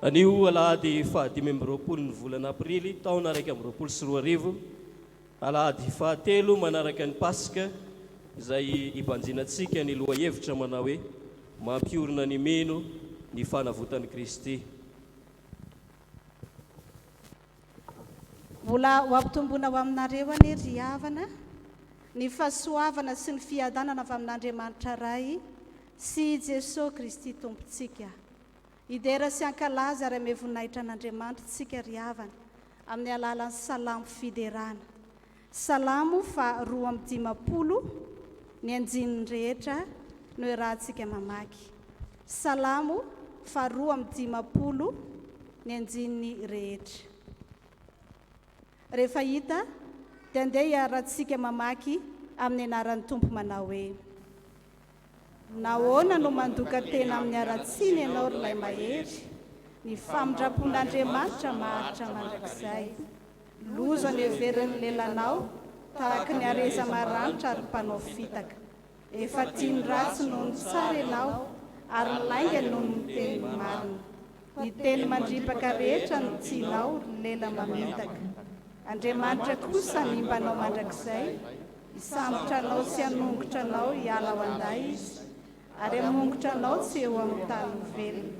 Anio alahady faha-25 ny volana aprily taona 2021, alahady fahatelo manaraka ny Paska izay ibanjinantsika ny lohahevitra manao hoe Mampiorina ny mino ny fanavotan'i Kristy. Mbola ho ampitomboina ho aminareo anie ry havana ny fahasoavana sy ny fiadanana avy amin'Andriamanitra Ray sy i Jesoa Kristy Tompontsika. Hidera sy hankalaza ary hamehy voninahitra an'Andriamanitra isika ry havana amin'ny alalan'ny salamo fiderana. Salamo faha 52 ny andininy rehetra no iarahantsika mamaky. Salamo faha 52 ny andininy rehetra. Rehefa hita dia andeha hiarahantsika mamaky amin'ny anaran'ny Tompo manao hoe. Nahoana no mandoka tena amin'ny haratsiana ianao, ry ilay mahery? Ny famindram-pon'Andriamanitra maharitra mandrakizay. Loza ny heverin'ny lelanao, tahaka ny hareza maranitra ary mpanao fitaka. Efa tia ny ratsy noho ny tsara ianao, ary ny lainga noho ny miteny ny marina. Ny teny mandripaka rehetra no tianao, ry lela mamitaka. Andriamanitra kosa hanimba anao mandrakizay, Hisambotra anao sy hanongotra anao hiala ao an-day Izy, ary hamongotra anao tsy eo amin'ny tanin'ny velona.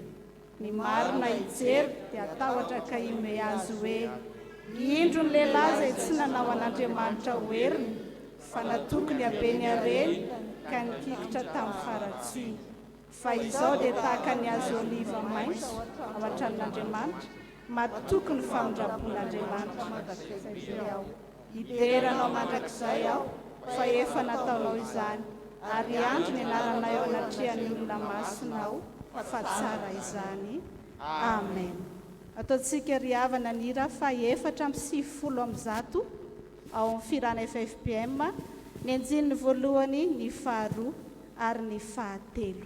Ny marina hijery dia hatahotra ka hihomehy azy hoe, Indro ny lehilahy izay tsy nanao an'Andriamanitra ho heriny, fa natoky ny haben'ny hareny ka nikikitra tamin'ny faharatsiany. Fa izao dia tahaka ny hazo oliva maitso ao an-tranon'Andriamanitra, matoky ny famindram-pon'Andriamanitra. Hidera Anao mandrakizay aho, fa efa nataonao izany, ary hiandry ny anaranao eo anatrehan'ny olona masinao, fa tsara izany. Amen. Ataontsika ry havana ny hira faha-194 ao amin'ny Fihirana FFPM, ny andininy voalohany, ny faharoa ary ny fahatelo.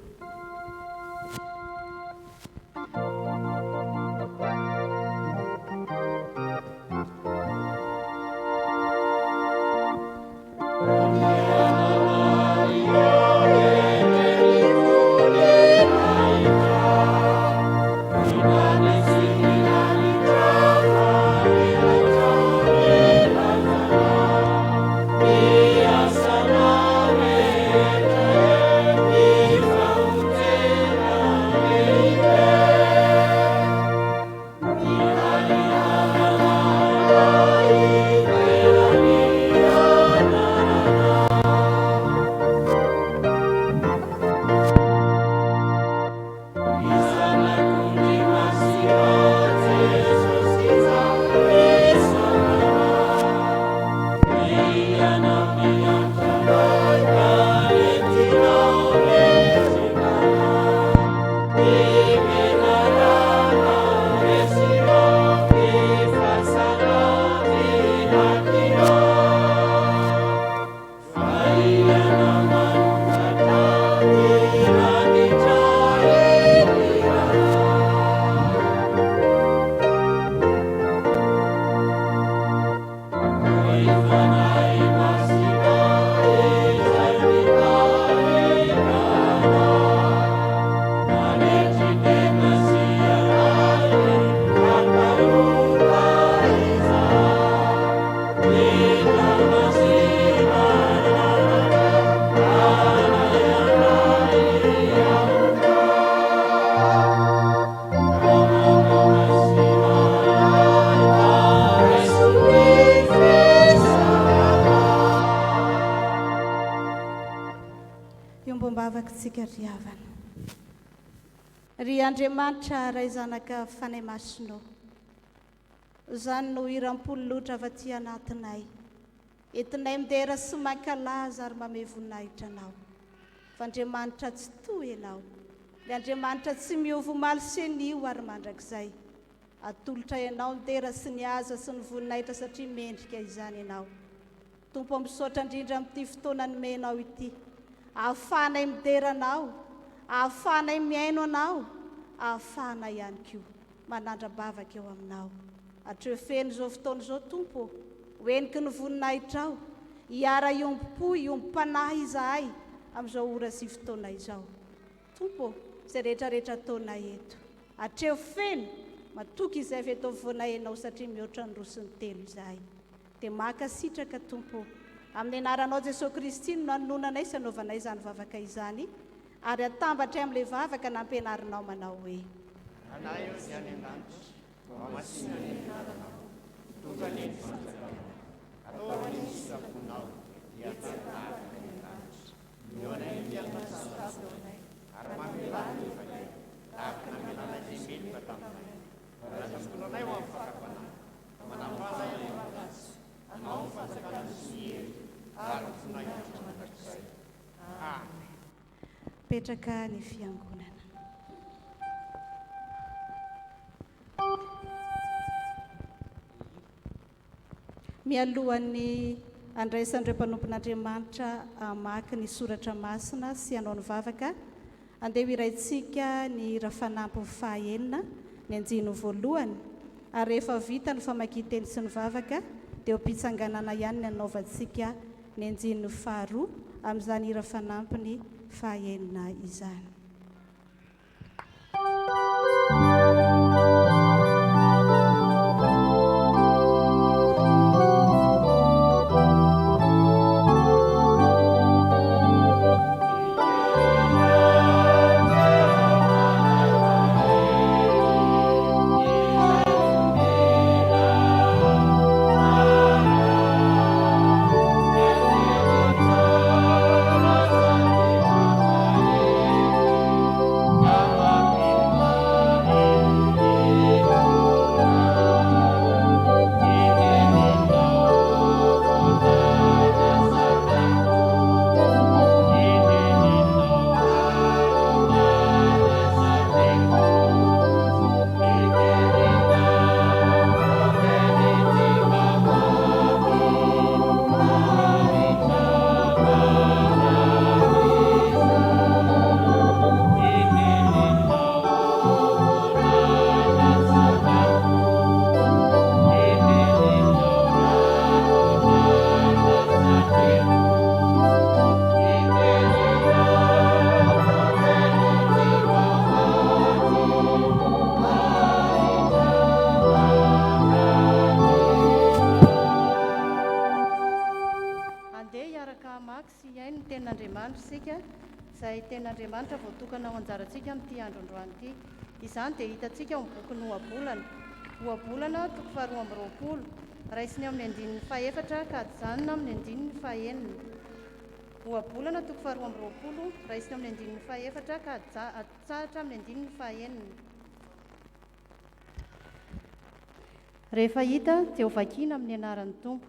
Iombom-bavaka isika ry havana. Ry Andriamanitra Ray Zanaka Fanahy Masina ô, Izany no hiram-polo loatra avy aty anatinay. Entinay midera sy mankalaza ary mamehy voninahitra Anao. Fa Andriamanitra Tsitoha Ianao. Ilay Andriamanitra tsy miova omaly sy anio ary mandrakizay. Atolotray Anao ny dera sy ny haza sy ny voninahitra satria mendrika izany Ianao. Tompo ô misaotra indrindra amin'ity fotoana nomenao ity. Ahafahanay midera Anao, ahafahanay mihaino Anao, ahafahanay ihany koa manandra-bavaka eo Aminao. Hatreo feno izao fotoana izao Tompo ô, ho heniky ny voninahitrao, hiara-hiombom-po, hiombom-panahy izahay amin'izao ora sy fotoana izao. Tompo ô, izay rehetra rehetra ataonay eto. Atreho feno, matoky izay avy eto afovoanay Ianao satria mihoatra ny roa sy ny telo izahay. Dia mankasitraka Tompo o. Amin'ny anaranao Jesoa Kristy no nanononanay sy anaovanay izany vavaka izany ary atambatray amin'ilay vavaka nampianarinao manao hoe. Ranay ô izay any an-danitra, hohamasina anie ny anaranao, ho tonga anie ny fanjakanao, atao anie ny sitraponao, dia aty an-tany tahaka ny an-danitra. Omeo anay ny fiainana sahaza anay, ary mamelà ny helokanay, tahaka ny namelanay izay meloka taminay. Ary aza mitondra anay ho amin'ny fakam-panahy, fa manampà anay amin'ny ratsy. Anao ny fanjakana sy ny hery ary ny voninahitra mandrakizay. Amen. Mipetraka ny fiangonana. Mialohan'ny handraisan'ireo mpanompon'Andriamanitra hamaky ny soratra masina sy hanao ny vavaka, andeha ho hiraintsika ny hira fanampiny fahaenina, ny andiany voalohany, ary rehefa vita ny famakian-teny sy ny vavaka, dia eo am-pitsanganana ihany ny hanaovantsika ny andiany faharoa amin'izany hira fanampiny fahaenina izany. Andeha hiaraka hamaky sy hihaino ny Tenin'Andriamanitra isika, izay Tenin'Andriamanitra voatokana ho anjarantsika amin'ity andro androany ity. Izany dia hitantsika ao amin'ny bokin'ny Ohabolana. Ohabolana, toko faharoa amby roapolo. Raisina eo amin'ny andininy fahefatra ka ajanona amin'ny andininy fahenina. Ohabolana, toko faharoa amby roapolo, raisina eo amin'ny andininy fahefatra ka atsahatra amin'ny andininy fahenina. Rehefa hita dia hovakiana amin'ny anaran'ny Tompo.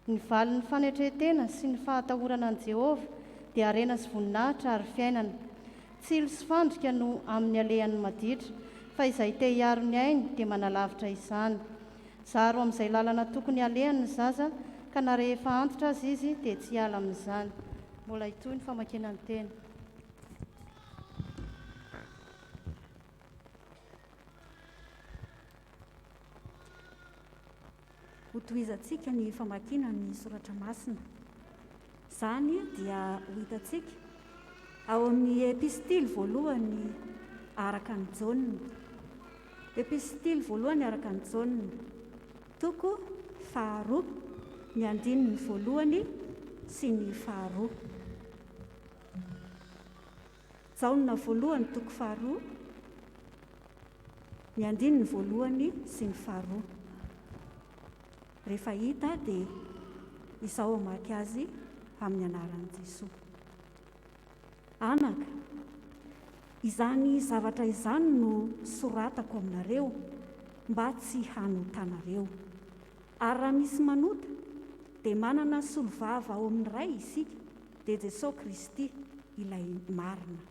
Ny valin'ny fanetren-tena sy ny fahatahorana an'i Jehovah dia harena sy voninahitra ary fiainana. Tsilo sy fandrika no amin'ny alehan'ny maditra, fa izay te hiaro ny ainy dia manalavitra izany. Zaro amin'izay lalana tokony halehany ny zaza, ka na rehefa antitra aza izy dia tsy hiala amin'izany. Mbola hitohy ny famakiana ny teny. Hotohizantsika ny famakiana ny soratra masina. Izany dia ho hitantsika ao amin'ny epistily voalohany araka an'i Jaona. Epistily voalohany araka an'i Jaona, toko faharoa, ny andininy voalohany sy ny faharoa. Jaona voalohany toko faharoa, ny andininy voalohany sy ny faharoa. Rehefa hita dia izaho hamaky azy amin'ny anaran'i Jesoa. Anaka, izany zavatra izany no soratako aminareo mba tsy hanotanareo. Ary raha misy manota, dia manana solovava ao amin'ny Ray isika, dia Jesoa Kristy, ilay marina.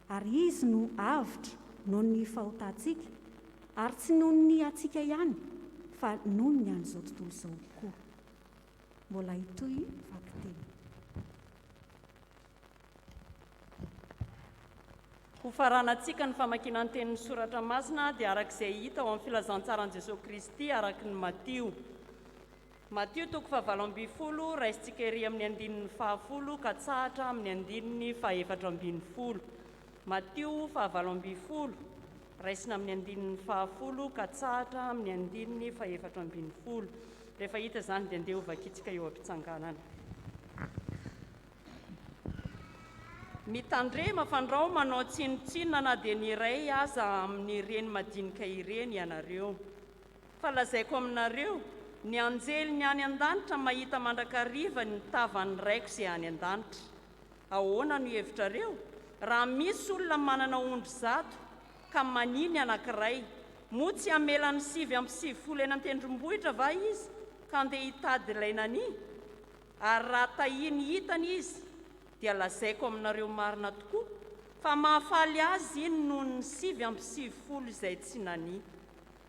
Ary Izy no avotra noho ny fahotantsika, ary tsy noho ny antsika ihany, fa noho ny an'izao tontolo izao koa. Mbola hitohy vakiteny. Hofaranantsika ny famakiana ny tenin'ny Soratra Masina dia araka izay hita ao amin'ny Filazantsaran'i Jesoa Kristy araka ny Matio. Matio toko fahavalo ambin'ny folo, raisintsika ery amin'ny andininy fahafolo ka tsahatra amin'ny andininy fahefatra ambin'ny folo. Matio fahavalo ambin'ny folo. Raisina amin'ny andininy fahafolo ka tsahatra amin'ny andininy fahefatra ambin'ny folo. Rehefa hita izany dia andeha hovakintsika eo am-pitsanganana. Mitandrema fandrao manao tsinontsinona na dia ny iray aza amin'ireny madinika ireny ianareo. Fa lazaiko aminareo, ny anjeliny any an-danitra mahita mandrakariva ny tavan'ny Raiko izay any an-danitra. Ahoana no hevitrareo? Raha misy olona manana ondry 100 ka mania ny anankiray, moa tsy hamela ny 99 eny an-tendrombohitra va izy ka handeha hitady ilay nania? Ary raha tahiny hitany izy, dia lazaiko aminareo marina tokoa fa mahafaly azy iny noho ny 99 izay tsy nania.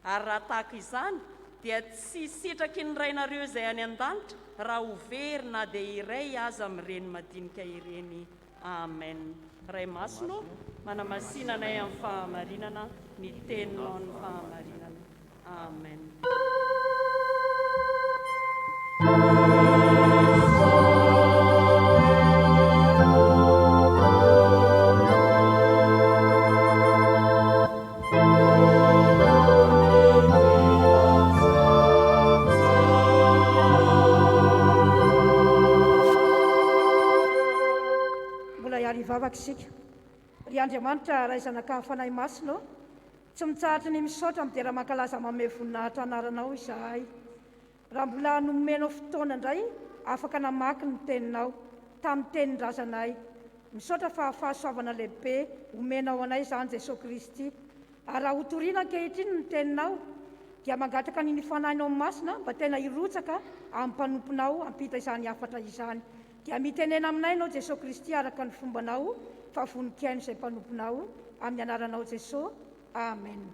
Ary raha tahaka izany, dia tsy sitraky ny Rainareo izay any an-danitra raha ho very na dia iray aza amin'ireny madinika ireny. Amen. Ray masina ô, manamasina anay amin'ny fahamarinana, ny teninao ny fahamarinana. Amen. Mbola hiara-hivavaka isika. Ry Andriamanitra Ray Zanaka Fanahy Masina ô, tsy mitsahatry ny misaotra midera mankalaza manome voninahitra anaranao izahay. Raha mbola nomenao fotoana indray afaka namaky ny teninao tamin'ny tenin-drazanay. Misaotra fa fahasoavana lehibe omenao anay izany Jesoa Kristy. Ary raha hotorina ankehitriny ny teninao dia mangataka ny ny Fanahinao Masina mba tena hirotsaka amin'ny mpanomponao hampita izany hafatra izany. Dia mitenena aminay ianao Jesoa Kristy araka ny fombanao fa vonon-kihaino izay mpanomponao. Amin'ny anaranao Jesoa. Amen.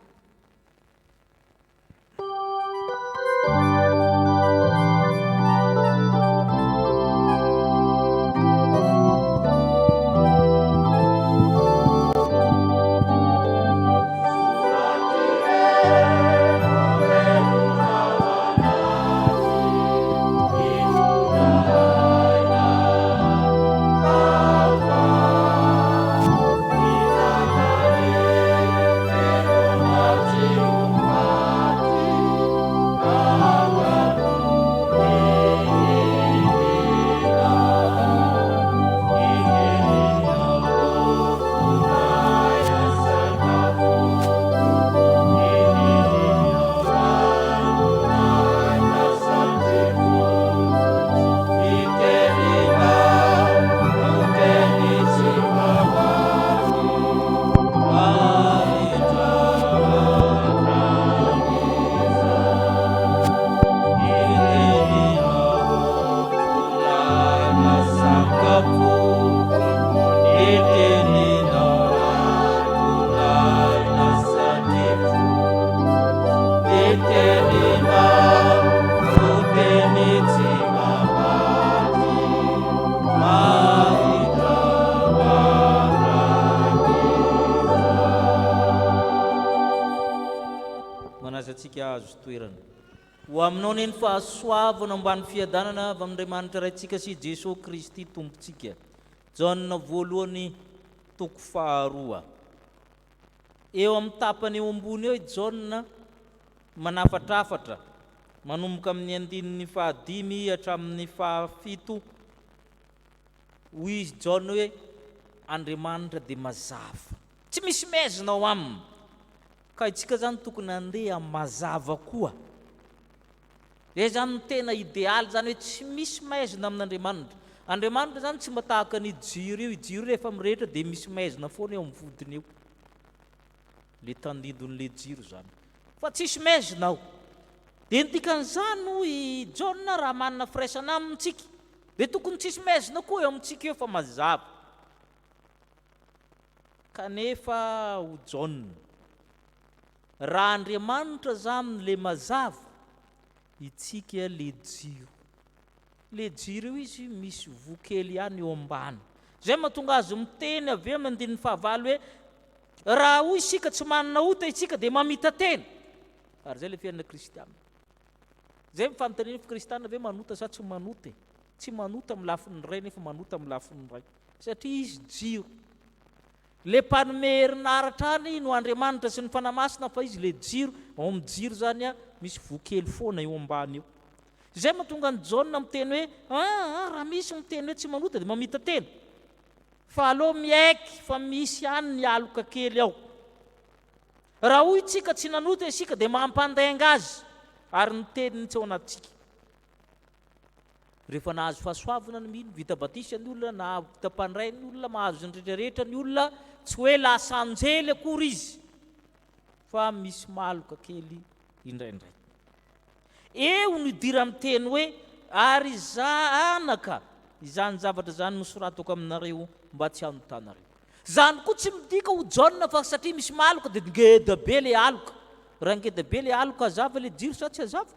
Manasa antsika hahazo toerana. Ho aminao anie ny fahasoavana ambany fiadanana avy amin'Andriamanitra Raintsika sy Jesoa Kristy Tompontsika. Jaona voalohany toko faharoa. Eo amin'ny tapany eo ambony eo i Jaona manafatrafatra, manomboka amin'ny andininy fahadimy hatramin'ny fahafito. Hoy izy Jaona hoe, Andriamanitra dia mazava, tsy misy maizina ao aminy. Ka isika izany tokony handeha amin'ny mazava koa. Izay izany no tena idealy izany hoe tsy misy maizina amin'Andriamanitra. Andriamanitra izany tsy mba tahaka an'io jiro io, io jiro io rehefa mirehitra dia misy maizina foana eo amin'ny vodiny eo. Le tandindon'le jiro izany. Fa tsisy maizina ao. Dia ny dikan'izany hoy i Jaona raha manana firaisana aminy tsika dia tokony tsisy maizina koa eo amintsika eo fa mazava. Kanefa ho Jaona, raha Andriamanitra zany le mazava, itsika le jiro. Le jiro io izy misy voa kely ihany eo ambany. Zay mahatonga azy miteny avy eo amin'ny andininy fahavalo hoe raha hoy isika tsy manana ota isika dia mamita-tena. Ary zay le fiainana kristiana. Zay ny fanontaniana fa kristiana ve manota sa tsy manota e? Tsy manota amin'ny lafiny iray nefa manota amin'ny lafiny iray. Satria izy jiro. Le mpanome herinaratra any no Andriamanitra sy ny Fanahy Masina fa izy le jiro, ao amin'ny jiro zany a misy voa kely foana eo ambany eo. Izay mahatonga an'i Jaona miteny hoe aa raha misy miteny hoe tsy manota dia mamita-tena. Fa aleo miaiky fa misy ihany ny aloka kely ao. Raha hoy tsika tsy nanota isika dia mampandainga azy ary ny teniny tsy ao anatintsika. Rehefa nahazo fahasoavana ny mino, vita batisa ny olona, nahavita mpandray ny olona, mahazo ny rehetra rehetra ny olona, tsy hoe lasa anjely akory izy fa misy maloka kely indraindray. Eo no idiran'ny teny hoe ary za anaka, izany zavatra izany no soratako aminareo mba tsy hanotanareo. Izany koa tsy midika ho Jaona fa satria misy maloka dia ngeda be le aloka. Raha ngeda be le aloka hazava le jiro sa tsy hazava?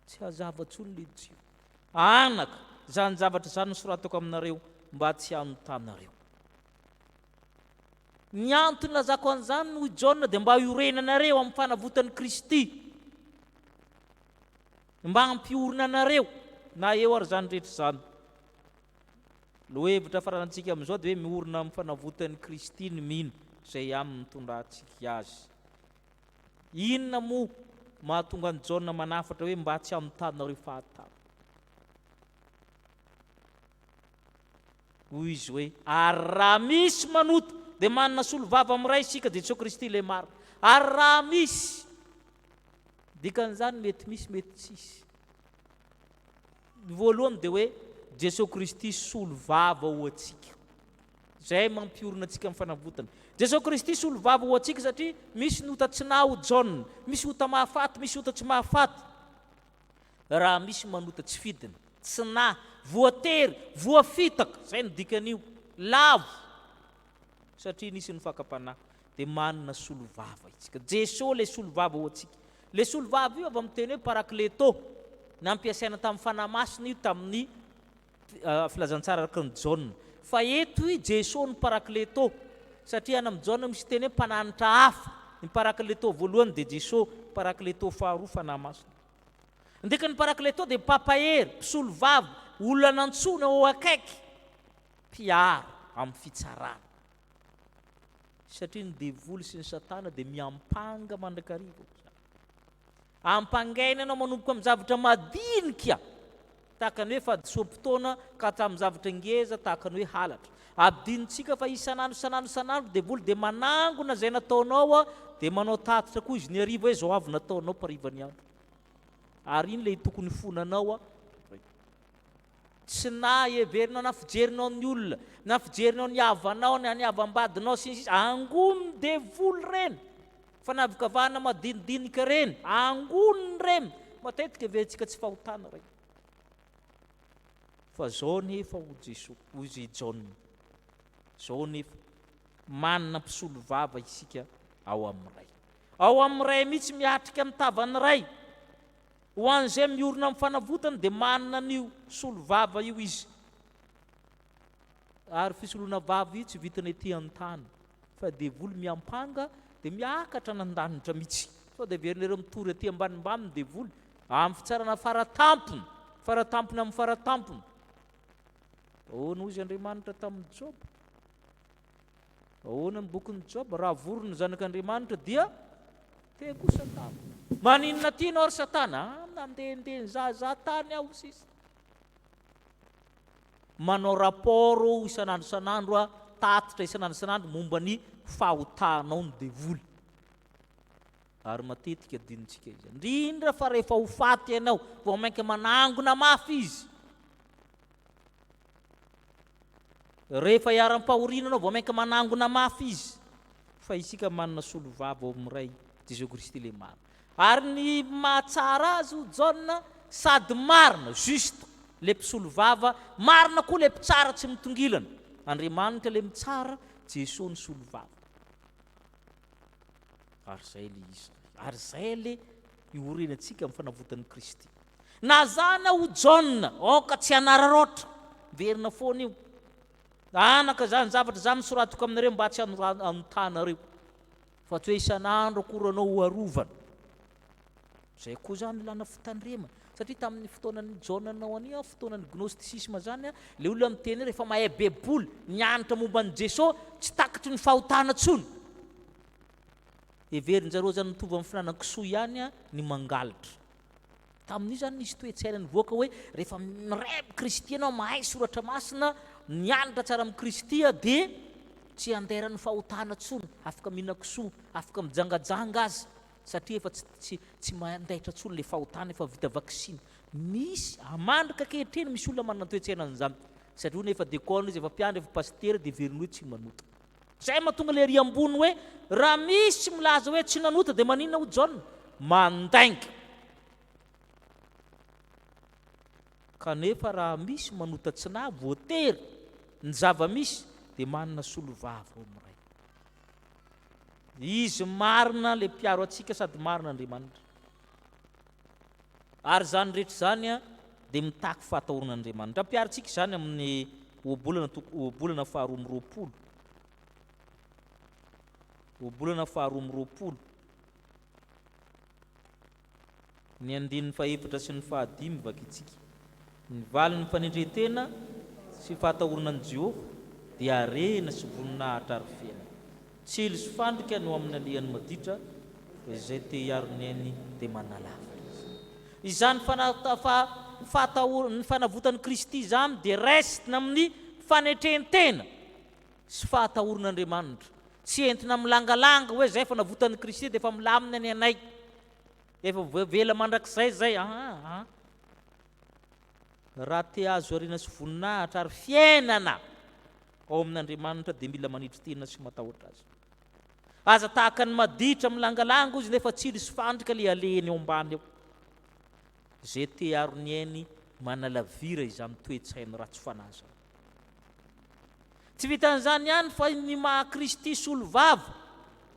Tsy hazava intsony le jiro. Anaka, izany zavatra izany no soratako aminareo mba tsy hanotanareo. Ny antony ilazako an'izany hoy Jaona dia mba hiorenanareo amin'ny fanavotan'i Kristy. Mba hampiorina anareo na eo ary izany rehetra izany. Lohahevitra faranantsika amin'izao dia hoe miorina amin'ny fanavotan'i Kristy ny mino izay aminy nitondrantsika azy. Inona moa mahatonga an'i Jaona manafatra hoe mba tsy hanotanareo fahatany? Hoy izy hoe, Ary raha misy manota, dia manana solovava amin'ny Ray isika, Jesoa Kristy ilay marina. Ary raha misy, dikan'izany mety misy, mety tsisy. Ny voalohany dia hoe Jesoa Kristy solovava ho antsika. Izay mampiorina antsika amin'ny fanavotana. Jesoa Kristy solovava ho antsika satria misy ny ota tsy nahy ho Jaona, misy ota mahafaty, misy ota tsy mahafaty. Raha misy manota tsy fidiny, tsy nahy, voatery, voafitaka, izay no dikan'io, lavo, satria nisy ny fakam-panahy, dia manana solovava isika. Jesoa ilay solovava ho antsika. Ilay solovava io avy amin'ny teny hoe parakleto, nampiasaina tamin'ny Fanahy Masina io tamin'ny Filazantsara araka an'i Jaona. Fa eto i Jesoa no Parakleto, satria any amin'i Jaona misy teny hoe mpananatra hafa. Ny Parakleto voalohany dia Jesoa, Parakleto faharoa Fanahy Masina. Ny dikan'ny Parakleto dia mpampahery, mpisolovava, olona nantsoina ho akaiky, mpiaro amin'ny fitsarana. Satria ny devoly sy ny satana dia miampanga mandrakariva. Ampangaina ianao manomboka amin'ny zavatra madinika tahaka ny hoe fahadisoam-potoana ka hatramin'ny zavatra ngeza tahaka ny hoe halatra. Adinontsika fa isan'andro isan'andro isan'andro devoly dia manangona izay nataonao dia manao tatitra koa izy ny hariva hoe izao avy nataonao mpariva ny andro. Ary iny ilay tokony hifonanao. Tsy na heverinao na fijerinao ny olona na fijerinao ny havanao na ny havam-badinao sy ny sisa angonin'ny devoly ireny. Fanavakavahana madinidinika ireny, angoniny ireny, matetika heverintsika tsy fahotana ireny. Fa zao nefa hoy Jesoa, hoy i Jaona, zao nefa, manana mpisolovava isika ao amin'ny Ray. Ao amin'ny Ray mihitsy miatrika ny tavan'ny Ray. Ho an'izay miorina amin'ny fanavotana dia manana an'io solovava io izy. Ary fisoloana vava io tsy vitana ety an-tany fa devoly miampanga dia miakatra any an-danitra mihitsy. Sao dia heverinareo mitory aty ambanimbany ny devoly? Amin'ny fitsarana faratampony, faratampony amin'ny faratampony. Ahoana hozy Andriamanitra tamin'i Joba? Ahoana ny bokin'i Joba? Raha vory ny zanak'Andriamanitra dia te koa Satana. Maninona aty ianao ry Satana? Ah, nandehandeha nizahazaha tany aho sisa. Manao rapport isan'andro isan'andro, tatitra isan'andro isan'andro momba ny fahotanao ny devoly. Ary matetika adinontsika izany. Indrindra fa rehefa ho faty ianao, vao mainka manangona mafy izy. Rehefa iharam-pahoriana ianao, vao mainka manangona mafy izy. Fa isika manana solovava ao amin'ny Ray, Jesoa Kristy ilay marina. Ary ny mahatsara azy hoy Jaona, sady marina, juste, ilay mpisolovava, marina koa ilay mpitsara tsy mitongilana. Andriamanitra ilay mitsara, Jesoa ny solovava. Ary izay ilay izy. Ary izay ilay iorenantsika amin'ny fanavotan'i Kristy. Nazana ho Jaona, aoka tsy hanararaotra. Miverina foana io. Anaka, izany zavatra izany no soratiko aminareo mba tsy hanotanareo. Fa tsy hoe isan'andro akory anao ho arovana. Izay koa izany ilana fitandremana. Satria tamin'ny fotoanan'i Jaona nanao an'io, fotoanan'ny gnosticisme izany, ilay olona miteny hoe rehefa mahay baiboly, nianatra momba an'i Jeso, tsy takatry ny fahotana intsony. Heverin-jareo izany mitovy amin'ny fihinanan-kisoa ihany ny mangalatra. Tamin'io izany nisy toe-tsaina nivoaka hoe rehefa miray amin'i Kristy ianao, mahay soratra masina, mianatra tsara amin'i Kristy dia tsy andairan'ny fahotana intsony, afaka mihinan-kisoa, afaka mijangajanga aza satria efa tsy tsy tsy mandaitra intsony ilay fahotana efa vita vaksiny. Misy, mandraka ankehitriny misy olona manana toe-tsaina an'izany satria hono efa dekona izy, efa mpiandry, efa pasitera dia heveriny hoe tsy manota. Izay mahatonga ilay ery ambony hoe raha misy milaza hoe tsy nanota dia maninona hoy Jaona? Mandainga. Kanefa raha misy manota tsy nahy voatery ny zava-misy dia manana solovava ao amin'ny Ray. Izy marina ilay mpiaro antsika sady marina Andriamanitra. Ary izany rehetra izany dia mitaky fahatahorana an'Andriamanitra. Ampiharintsika izany amin'ny ohabolana toko ohabolana faharoa amby 20. Ohabolana faharoa amby 20. Ny andininy fahefatra sy ny fahadimy vakintsika. Ny valin'ny fanetren-tena sy fahatahorana an'i Jehovah dia harena sy voninahitra ary fiainana. Tsilo sy fandrika no amin'ny alehany maditra, fa izay te hiaro ny ainy dia manalavitra azy. Izany ny fanavotan'i Kristy izany dia raisina amin'ny fanetren-tena sy fahatahoran'Andriamanitra. Tsy entina milangalanga hoe izay fanavotan'i Kristy dia efa milamina ny anay, efa voavela mandrakizay izay. Aa. Raha te hahazo harena sy voninahitra ary fiainana ao amin'Andriamanitra dia mila manetry tena sy matahotra Azy. Aza tahaka ny maditra milangalanga ozy nefa tsilo sy fandrika le alehiny ao ambany ao. Izay te hiaro ny ainy manalavira izany toe-tsaina ratsy fanahy izany. Tsy vitan'izany ihany fa ny maha Kristy solovava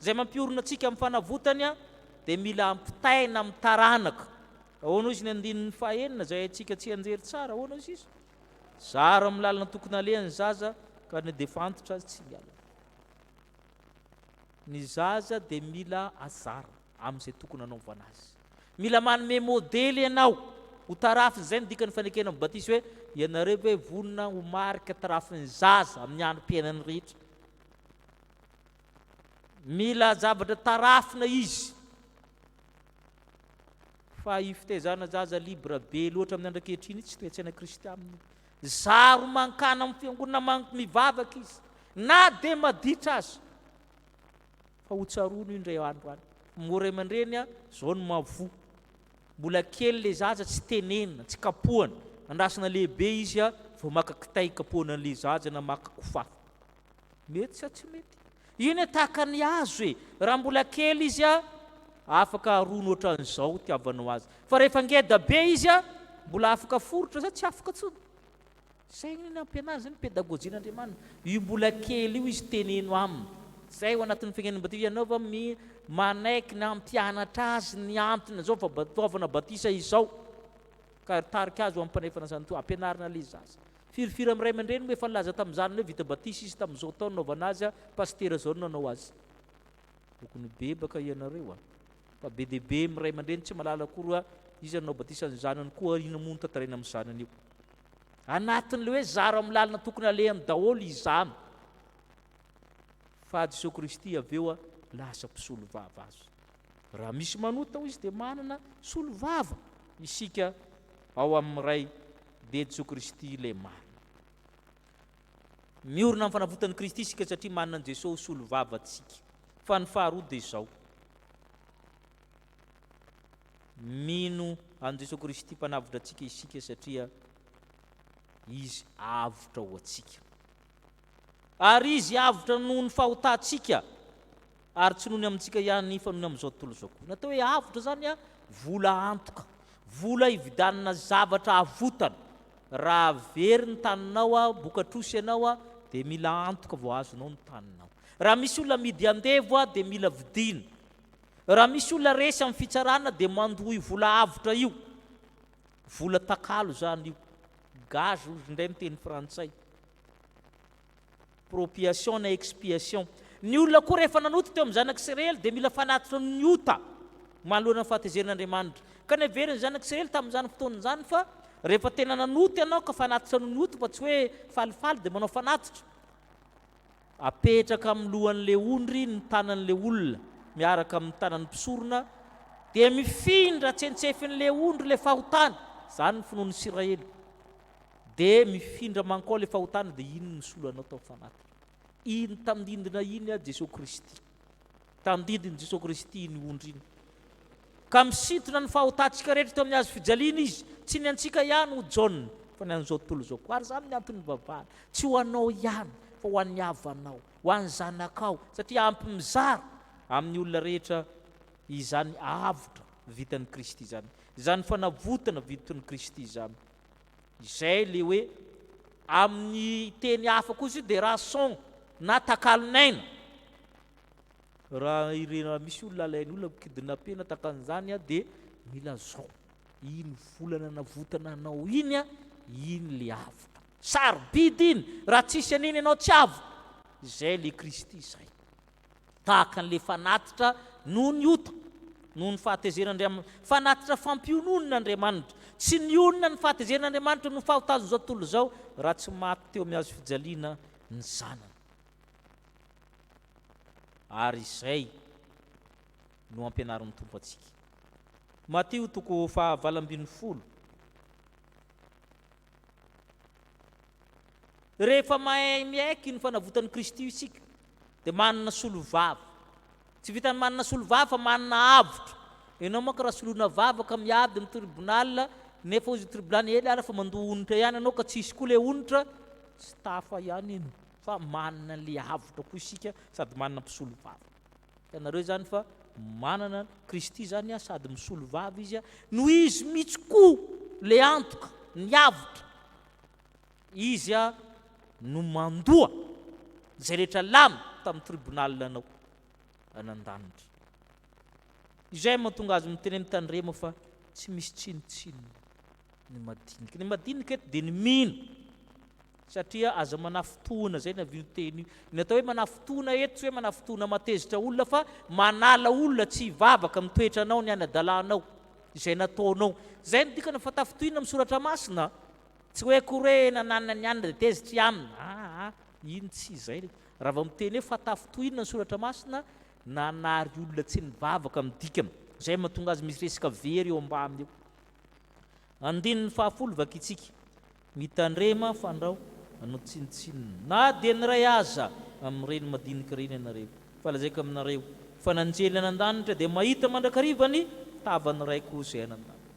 izay mampiorina antsika amin'ny fanavotany dia mila ampitaina amin'ny taranaka. Ahoana hozy ny andininy fahenina izay haintsika tsianjery tsara? Ahoana hozy izy? Zaro amin'ny lalana tokony aleha ny zaza ka na dia efa antitra aza tsy miala. Ny zaza dia mila azara amin'izay tokony hanaovana azy. Mila manome modely ianao ho tarafiny. Izay no dikan'ny fanekena amin'ny batisa hoe ianareo ve vonona ho marika tarafin'ny zaza amin'ny androm-piainany rehetra. Mila zavatra tarafina izy. Fa io fitaizana zaza libre be loatra amin'ny andro ankehitriny io tsy toe-tsaina kristianina io. Zaro mankany amin'ny fiangonana manko mivavaka izy na dia maditra aza. Fa ho tsaroana io indray andro any. Moa ray aman-dreny a, zao no mahavoa. Mbola kely le zaza tsy tenenina, tsy kapohana. Andrasana lehibe izy a vao maka kitay kapohana an'le zaza na maka kofafa. Mety sa tsy mety? Iny e tahaka ny hazo e! Raha mbola kely izy a, afaka arono ohatran'izao itiavanao azy. Fa rehefa ngeda be izy a, mbola afaka foritra sa tsy afaka intsony? Izay anie ny ampianarina, izay ny pedagojian'Andriamanitra. Io mbola kely io izy teneno aminy. Izay ao anatin'ny fiainana batisa, ianao va mi manaiky ny hampianatra azy ny antony izao fa fanaovana batisa izao. Ka tarika azy ho amin'ny mpanefana izany toa ampianarina ilay zaza. Firifiry amin'ny ray aman-dreny moa efa nilaza tamin'ny zanany hoe vita batisa izy tamin'izao taona nanaovana azy, pasitera izao no nanao azy. Tokony hibebaka ianareo a! Fa be dia be amin'ny ray aman-dreny tsy mahalala akory hoe iza no nanao batisa ny zanany koa inona moa no tantaraina amin'ny zanany io. Anatin'ilay hoe zaro amin'ny lalana tokony alehany daholo izany. Fa Jesoa Kristy avy eo lasa mpisolovava azy. Raha misy manota hoy izy dia manana solovava isika ao amin'ny Ray dia Jesoa Kristy ilay marina. Miorina amin'ny fanavotan'i Kristy isika satria manana an'i Jesoa ho solovava antsika. Fa ny faharoa dia izao. Mino an'i Jesoa Kristy mpanavotra antsika isika satria Izy avotra ho antsika. Ary Izy avotra noho ny fahotantsika, ary tsy noho ny amintsika ihany fa noho ny amin'izao tontolo izao koa. Ny atao hoe avotra izany a, vola antoka, vola hividianana zavatra avotana. Raha very ny taninao a, boka trosa ianao a, dia mila antoka vao azonao ny taninao. Raha misy olona amidy andevo a, dia mila vidiana. Raha misy olona resy amin'ny fitsarana dia mandoa io vola avotra io. Vola takalo izany io. Gage hozy indray ny teny frantsay. Propiation na expiation. Ny olona koa rehefa nanota teo amin'ny zanak'Isiraely dia mila fanatitra ny ota. Manoloana ny fahatezeran'Andriamanitra. Ka neverin'ny zanak'Isiraely tamin'izany fotoana izany fa rehefa tena nanota ianao ka fanatitra noho ny ota fa tsy hoe falifaly dia manao fanatitra. Apetraka amin'ny lohan'ilay ondry ny tanan'ilay olona miaraka amin'ny tanan'ny mpisorona dia mifindra tsentsefin'ilay ondry ilay fahotana. Izany ny finoan'ny Isiraely. Dia mifindra mankao ilay fahotana dia iny no misolo anao tao fanatitra. Iny tandindona iny Jesoa Kristy. Tandindon'i Jesoa Kristy iny ondry iny. Ka misintona ny fahotantsika rehetra teo amin'ny hazo fijaliana Izy. Tsy ny antsika ihany hoy Jaona, fa ny an'izao tontolo izao koa. Ary izany ny antony nivavahana. Tsy ho anao ihany, fa ho an'ny havanao, ho an'ny zanakao, satria ampy mizara amin'ny olona rehetra izany avotra vitan'i Kristy izany. Izany fanavotana viton'i Kristy izany. Izay ilay hoe amin'ny teny hafa kosa io dia rason na takalon'aina. Raha ireny raha misy olona alain'ny olona kidnapper na takan'izany a dia mila zao. Iny vola nanavotana anao iny a, iny le avotra. Sarobidy iny, raha tsisy an'iny ianao tsy avotra. Izay le Kristy izay. Tahaka an'le fanatitra noho ny ota, noho ny fahatezeran'Andriamanitra, fanatitra fampiononana Andriamanitra. Tsy nionona ny fahatezeran'Andriamanitra noho fahotazan'izao tontolo izao raha tsy maty teo amin'ny hazo fijaliana ny Zanany. Ary izay no ampianarin'ny Tompo antsika. Matio toko faha 18. Rehefa mahay miaiky ny fanavotan'i Kristy isika, dia manana solovava. Tsy vitan'ny manana solovava fa manana avotra. Ianao manko raha soloina vava ka miady amin'ny tribunal, nefa hozy tribunal ela ary fa mandoa onitra ihany ianao ka tsisy koa ilay onitra, tsy tafa ihany iny. Fa manana an'ilay avotra koa isika sady manana mpisolo vava. Hitanareo izany fa manana Kristy izany sady misolo vava izy no izy mihitsy koa ilay antoka, ny avotra. Izy no mandoa izay rehetra lany tamin'ny tribunal anao any an-danitra. Izay mahatonga azy miteny hoe mitandrema fa tsy misy tsinontsinona ny madinika. Ny madinika eto dia ny mino. Satria aza manafintohina, izay no avy io teny io. Ny atao hoe manafintohina eto tsy hoe manafintohina matezitra olona fa manala olona tsy hivavaka amin'ny toetranao, ny anadalanao, izay nataonao. Izay no dikany fa tafintohina amin'ny soratra masina. Tsy hoe akory hoe nananina ny anona dia tezitra i anona. Aa, iny tsy izay. Raha vao miteny hoe fa tafintohina ny soratra masina, nanary olona tsy nivavaka amin'ny dikany. Izay mahatonga azy misy resaka very eo ambany eo. Andininy fahafolo vakintsika. Mitandrema fandrao hanao tsinontsinona na dia ny iray aza amin'ireny madinika ireny ianareo. Fa lazaiko aminareo, fa ny anjely any an-danitra dia mahita mandrakariva ny tavan'ny Raiko izay any an-danitra.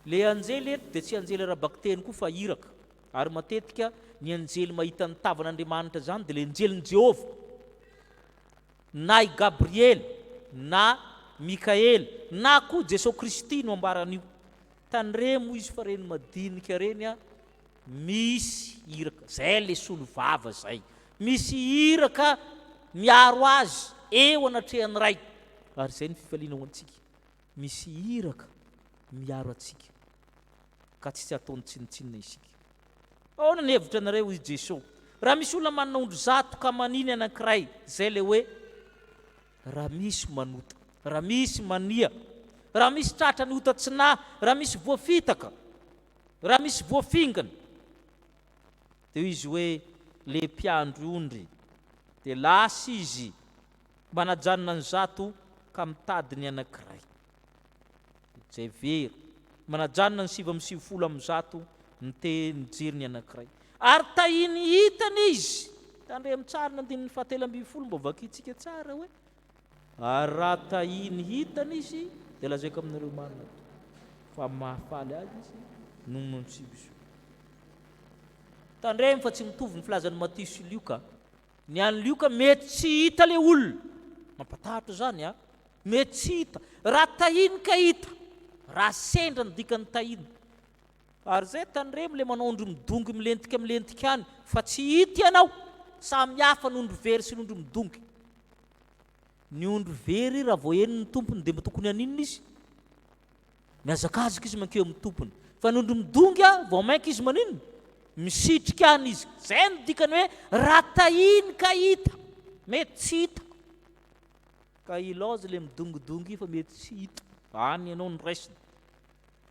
Ilay anjely eto dia tsy anjely ara-bakiteny koa fa iraka. Ary matetika ny anjely mahita ny tavan'Andriamanitra izany dia ilay anjelin'i Jehovah. Na i Gabriela, na Mikaela, na koa Jesoa Kristy no ambaran'io. Tandremo izy fa reny madinika reny a, misy iraka, zay le solovava zay, misy iraka miaro azy eo anatrehan'ny Ray, ary zay ny fifaliana ho antsika, misy iraka miaro antsika, ka tsy tsy ataony tsinontsinona isika. Ahoana ny hevitra anareo hoy Jeso, raha misy olona manana ondry zato ka maniny anankiray, zay le hoe, Raha misy manota, raha misy mania, raha misy tratra ny ota tsy nahy, raha misy voafitaka, raha misy voafingana. Dia hoy izy hoe, Le mpiandry ondry. Dia lasa izy manajanona ny zato ka mitady ny anankiray. Izay very. Manajanona ny 199 mite mijery ny anankiray. Ary tahiny hitany izy. Tandremo tsara ny andininy fahatelo ambin'ny folo mba vakintsika tsara hoe. Ary raha tahiny hitany izy dia lazaiko aminareo marina tokoa fa mahafaly azy izy noho ny sivy. Tandremo fa tsy mitovy ny filazan'i Matio sy Lioka. Ny an'i Lioka mety tsy hita ilay olona. Mampatahotra izany an. Mety tsy hita. Raha tahiny ka hita. Raha sendra ny dikan'ny tahiny. Ary zay tandremo le manao ondry midongy milentika milentika any fa tsy hita ianao. Samy hafa ny ondry very sy ny ondry midongy. Ny ondry very raha vao henon'ny tompony dia mba tokony haninona izy? Mihazakazaka izy mankeo amin'ny tompony. Fa ny ondry midongy a, vao mainka izy maninona? Misitrika any izy. Zay no dikany hoe raha tahiny ka hita. Mety tsy hita. Ka ilaozy le midongidongy io fa mety tsy hita. Any ianao no raisina.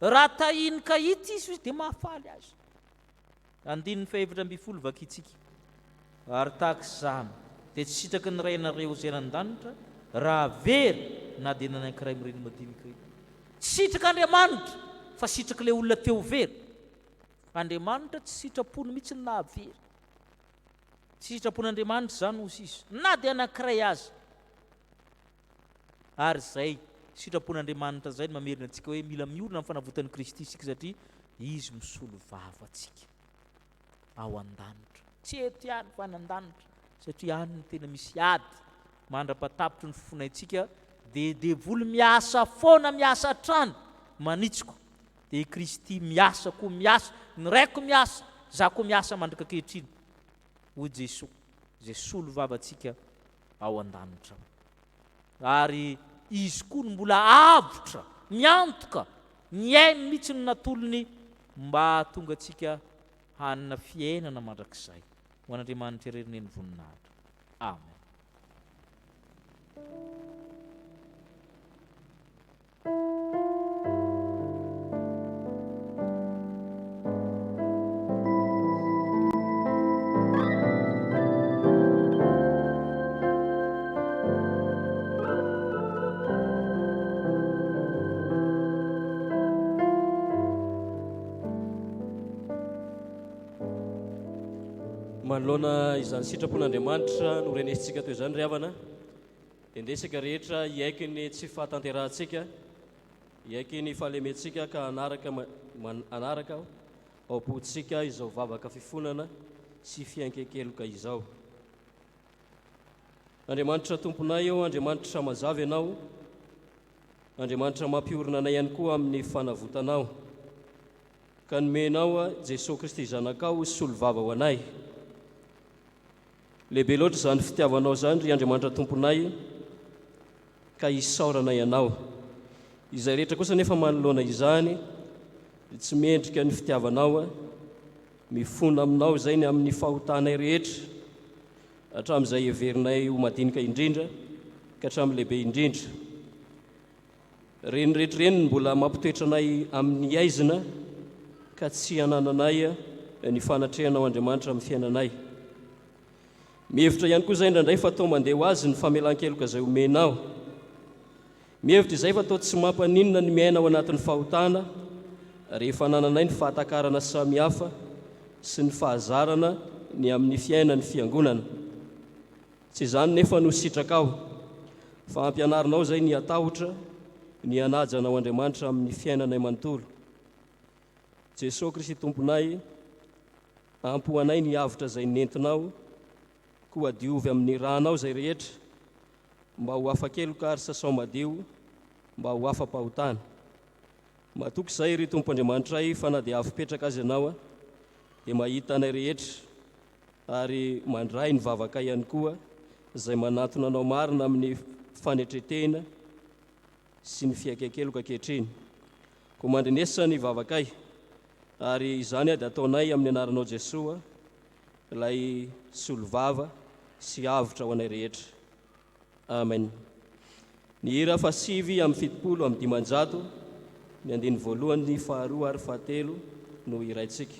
Raha tahiny ka hita izy dia mahafaly azy. Andininy faha-14 vakintsika. Ary tahaka izany, dia tsy sitraky ny Rainareo izay any an-danitra raha very na dia ny anankiray amin'ireny madinika ireny. Tsy sitrak'Andriamanitra fa sitrak'ilay olona te ho very. Andriamanitra tsy sitrapony mihitsy ny nahavery. Tsy sitrapon'Andriamanitra izany hoy sisa, na dia anankiray aza. Ary izay sitrapon'Andriamanitra izay no mamerina antsika hoe mila miorina amin'ny fanavotan'i Kristy isika satria Izy misolo vava antsika ao an-danitra. Tsy eto ihany fa any an-danitra satria any no tena misy ady mandra-patapitry ny fofonaintsika dia devoly miasa foana miasa hatrany manitsiko dia i Kristy miasa koa miasa, ny Raiko miasa, Izaho koa miasa mandraka ankehitriny hoy Jesoa izay solo vava antsika ao an-danitra ao. Ary Izy koa no mbola avotra, miantoka, ny ainy mihitsy no natolony mba hahatonga antsika hanana fiainana mandrakizay. Ho an'Andriamanitra irery anie ny voninahitra. Amen. Manoloana izany sitrapon'Andriamanitra norenesintsika toy izany ry havana, Dia ndeha isika rehetra hiaiky ny tsy fahatanterahantsika, hiaiky ny fahalementsika ka hanaraka hanaraka ao am-pontsika izao vavaka fifonana sy fiaiken-keloka izao. Andriamanitra Tomponay ô, Andriamanitra mazava Ianao, Andriamanitra mampiorina anay ihany koa amin'ny fanavotanao, ka nomenao Jesoa Kristy Zanakao ho solovava ho anay. Lehibe loatra izany fitiavanao izany, ry Andriamanitra Tomponay, ka isaoranay Anao. Izay rehetra kosa anefa manoloana izany dia tsy mendrika ny fitiavanao, mifona aminao izay ny amin'ny fahotanay rehetra, hatramin'izay heverinay ho madinika indrindra ka hatramin'ny lehibe indrindra. Ireny rehetra ireny no mbola mampitoetra anay amin'ny haizina ka tsy anananay ny fanatrehanao Andriamanitra amin'ny fiainanay. Mihevitra ihany koa izay indraindray fa toa mandeha ho azy ny famelan-keloka izay omenao. Mihevitra izay fa toa tsy mampaninona ny miaina ao anatin'ny fahotana rehefa anananay ny fahatakarana samihafa sy ny fahazarana ny amin'ny fiainan'ny fiangonana. Tsy izany nefa no sitrakao, fa ampianarinao izay ny hatahotra, ny hanaja Anao Andriamanitra amin'ny fiainanay manontolo. Jesoa Kristy Tomponay, ampy ho anay ny avotra izay nentinao, koa diovy amin'ny ranao izay rehetra, mba ho afa-keloka ary sasao madio, mba ho afa-pahotana. Matoky izahay, ry Tompo Andriamanitray, fa na dia avo-petraka aza Ianao, dia mahita anay rehetra, ary mandray ny vavakay ihany koa izay manatona anao marina amin'ny fanetretena sy ny fiaiken-keloka ankehitriny. Koa mandrenesa ny vavakay, ary izany dia ataonay amin'ny anaranao Jesoa, ilay solovava sy avotra ho anay rehetra. Amen. Ny hira fahasivy amby 570, ny andininy voalohany, faharoa ary fahatelo no hiraintsika.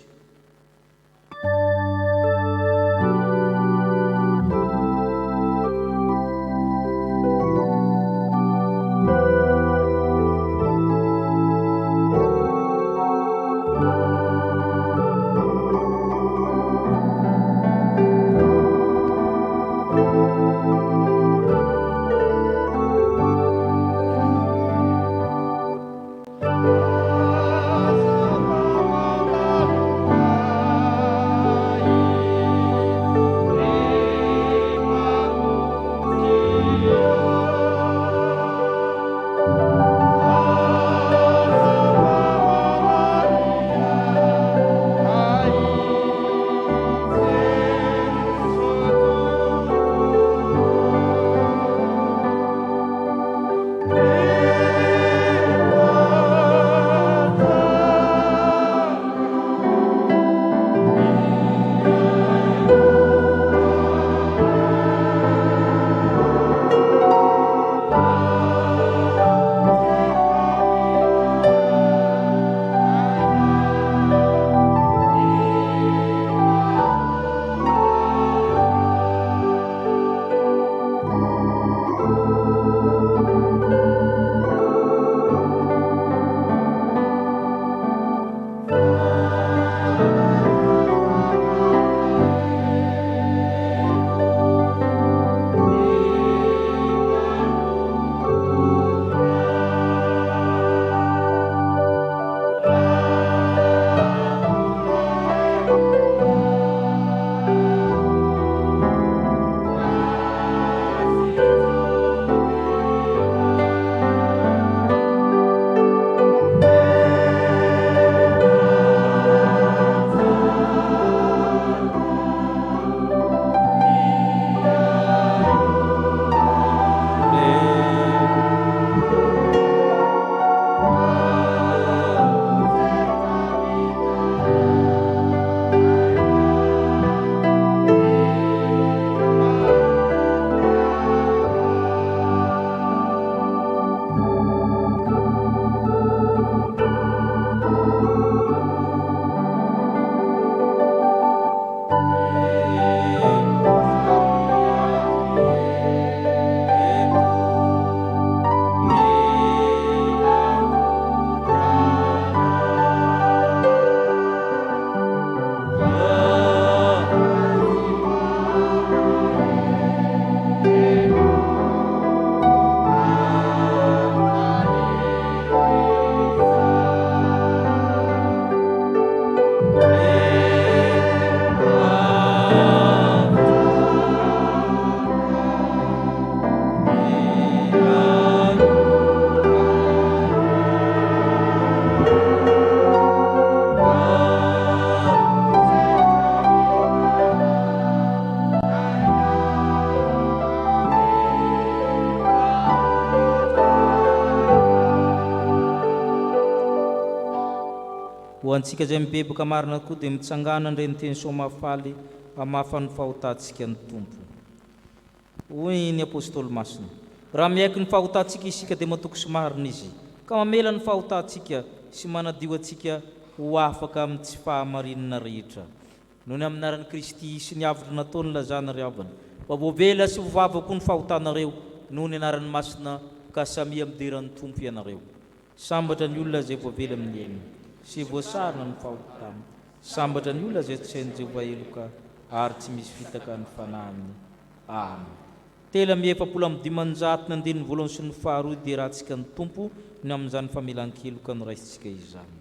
Ho antsika izay mibebaka marina koa dia mitsangàna handre ny teny soa mahafaly hamafa ny fahotantsika ny Tompo. Hoy ny Apostoly Masina, Raha miaiky ny fahotantsika isika dia matoky sy marina Izy, ka mamela ny fahotantsika sy manadio antsika ho afaka amin'ny tsy fahamarinana rehetra. Noho ny amin'ny anaran'i Kristy sy ny avotra nataony lazana ry havana, fa voavela sy voavava koa ny fahotanareo noho ny anarany masina ka samia midera ny Tompo ianareo. Sambatra ny olona izay voavela amin'ny helony sy voasarona ny fahotany. Sambatra ny olona izay tsy hain'i Jehovah heloka ary tsy misy fitaka ny fanahiny. Amen. 543 ny andininy voalohany sy ny faharoa Hiderantsika ny Tompo ny amin'izany famelan-keloka noraisintsika izany.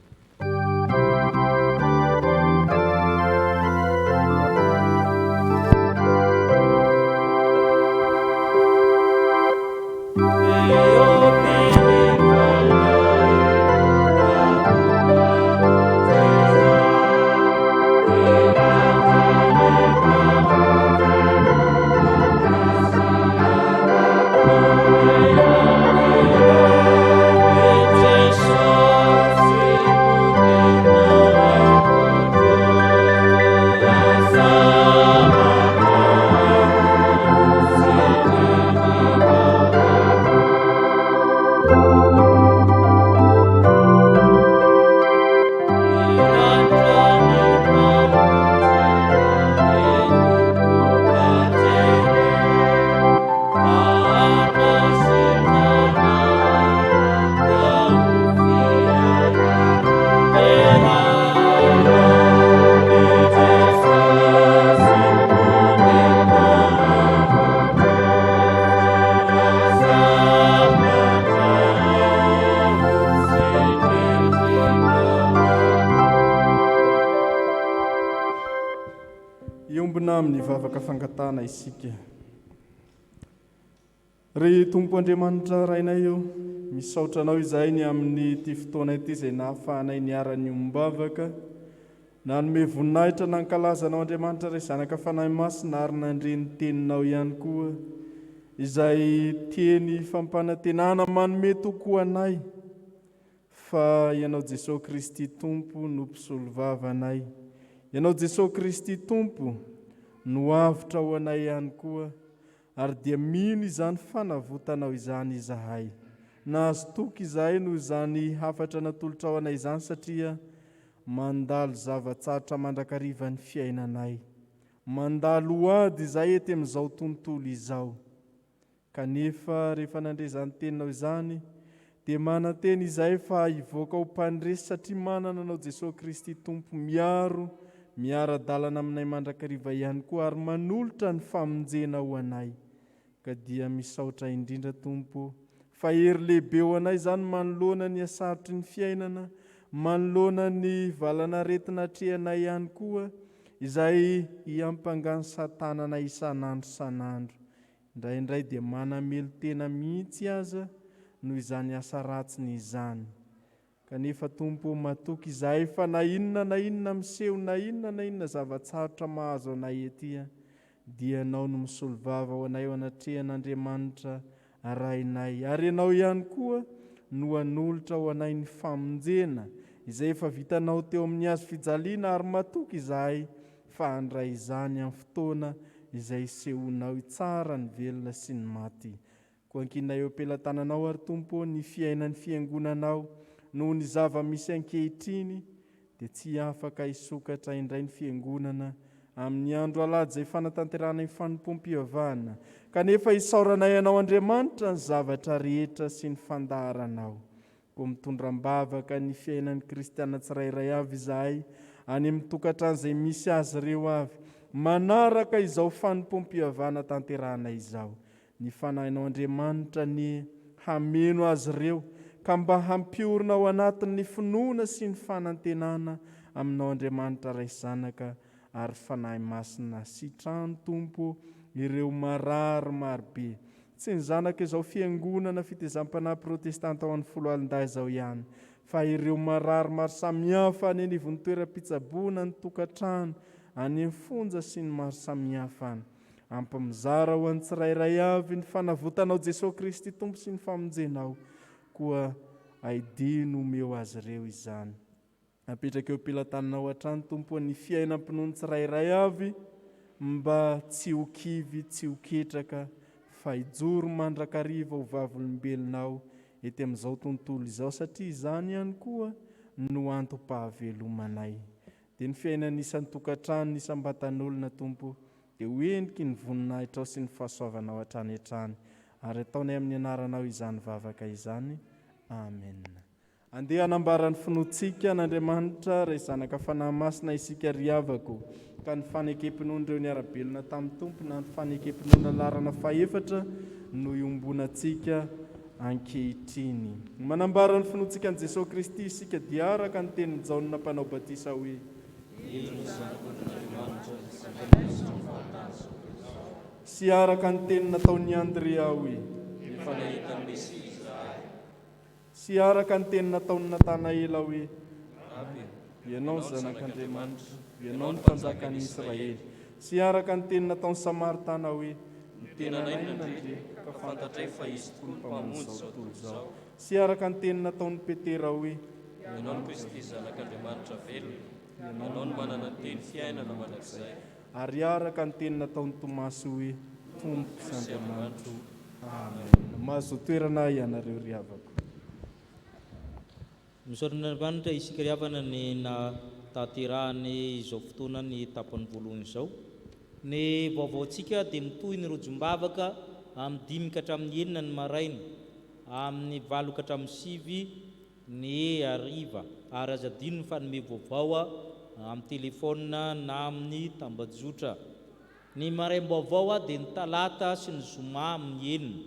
Hiombona amin'ny vavaka fangatahana isika. Ry Tompo Andriamanitra Rainay ô, misaotra Anao izahay ny amin'ity fotoana ity izay nahafahanay niara-niombavaka, nanome voninahitra nankalaza Anao Andriamanitra Ray Zanaka Fanahy Masina ary nandre ny Teninao ihany koa, izay teny fampanantenana manome toky ho anay fa Ianao Jesoa Kristy Tompo no mpisolovava anay. Ianao Jesoa Kristy Tompo no avotra ho anay ihany koa. Ary dia mino izany fanavotanao izany izahay. Nahazo toky izahay noho izany hafatra natolotrao anay izany satria mandalo zava-tsarotra mandrakariva ny fiainanay. Mandalo ady izahay ety amin'izao tontolo izao. Kanefa rehefa nandre izany teninao izany dia manantena izahay fa hivoaka ho mpandresy satria manana anao Jesoa Kristy Tompo miaro, miara-dalana aminay mandrakariva ihany koa ary manolotra ny famonjena ho anay. Ka dia misaotra indrindra Tompo ô, fa hery lehibe ho anay izany manoloana ny hasarotry ny fiainana, manoloana ny valan'aretina atrehanay ihany koa, izay hiampangan'i Satana anay isan'andro isan'andro. Indraindray dia manamelo-tena mihitsy aza noho izany asa ratsiny izany. Kanefa Tompo ô, matoky izahay fa na inona na inona miseho, na inona na inona zava-tsarotra mahazo anay ety, dia Ianao no misolovava ho anay eo anatrehan'Andriamanitra Rainay. Ary Ianao ihany koa no hanolotra ho anay ny famonjena, izay efa vitanao teo amin'ny hazo fijaliana, ary matoky izahay fa handray izany amin'ny fotoana izay hisehoanao hitsara ny velona sy ny maty. Koa ankinina eo am-pelatananao àry, Tompo ô, ny fiainan'ny Fiangonanao. Noho ny zava-misy ankehitriny, dia tsy afaka hisokatra indray ny Fiangonana amin'ny andro alahady izay fanatanterahana ny fanompoam-pivavahana. Kanefa isaoranay Anao Andriamanitra ny zavatra rehetra sy ny fandaharanao. Koa mitondra am-bavaka ny fiainan'ny kristiana tsirairay avy izahay, any amin'ny tokantrano izay misy azy ireo avy, manaraka izao fanompoam-pihavana tanterahana izao. Ny Fanahinao Andriamanitra anie hameno azy ireo, ka mba hampiorina ao anatin'ny finoana sy ny fanantenana Aminao Andriamanitra Ray sy Zanaka ary Fanahy Masina. Sitrano Tompo ireo marary marobe. Tsy ny zanak' izao Fiangonana Fitezam-panahy Protestanta ho an'ny Foloalindahy izao ihany, fa ireo marary maro samihafa any anivon'ny toeram-pitsaboana, ny tokantrano, any amin'ny fonja sy ny maro samihafa any. Ampy mizara ho an'ny tsirairay avy ny fanavotanao Jesoa Kristy Tompo sy ny famonjenao. Koa aidino omeo azy ireo izany. Apetraka eo am-pelatananao hatrany, Tompo ô, ny fiainam-pinoan'ny tsirairay avy mba tsy ho kivy, tsy ho ketraka, fa hijoro mandrakariva ho vavolombelonao ety amin'izao tontolo izao, satria izany ihany koa no antom-pahavelomanay. Dia ny fiainan'ny isan-tokantrano, ny isam-batan'olona, Tompo, dia ho heniky ny voninahitrao sy ny fahasoavanao hatrany hatrany. Ary ataonay amin'ny anaranao izany vavaka izany. Amena. Andeha hanambara ny finoantsika an'Andriamanitra Ray Zanaka Fanahy Masina isika ry havako, ka ny fanekem-pinoan'ireo niara-belona tamin'ny Tompo na ny fanekem-pinoana laharana fahefatra no iombonantsika ankehitriny. Manambara ny finoantsika an'i Jesoa Kristy isika dia araka ny tenin'i Jaona Mpanao Batisa hoe. Indro ny Zanak'ondrin'Andriamanitra izay manaisotra ny fahotan'izao tontolo izao. Sy araka ny teny nataon'i Andrea hoe. Efa nahita ny Mesia izahay. Sy araka ny teny nataon'i Natanaela hoe, Raby, Ianao no Zanak'Andriamanitra, Ianao no Mpanjakan'ny Israely. Sy araka ny teny nataon'ny Samaritana hoe, Ny tenanay no nandre, ka fantatray fa Izy tokoa no Mpamonjy izao tontolo izao. Sy araka ny teny nataon'i Petera hoe, Ianao no Kristy Zanak'Andriamanitra velona, Ianao no manana ny teny fiainana mandrakizay. Ary araka ny teny nataon'i Tomasy hoe, Tompoko sy Andriamanitro. Amen. Mahazoa toerana ianareo ry havako. Misaotra an'Andriamanitra isika ry havana ny nahatanterahany izao fotoana ny tapany voalohany izao. Ny vaovaontsika dia mitohy ny rojom-bavaka amin'ny dimy ka hatramin'ny enina ny maraina, amin'ny valo ka hatramin'ny sivy ny hariva ary aza adino ny fanome vaovao amin'ny telefaonina na amin'ny tambajotra. Ny maraim-baovao dia ny talata sy ny zoma amin'ny enina,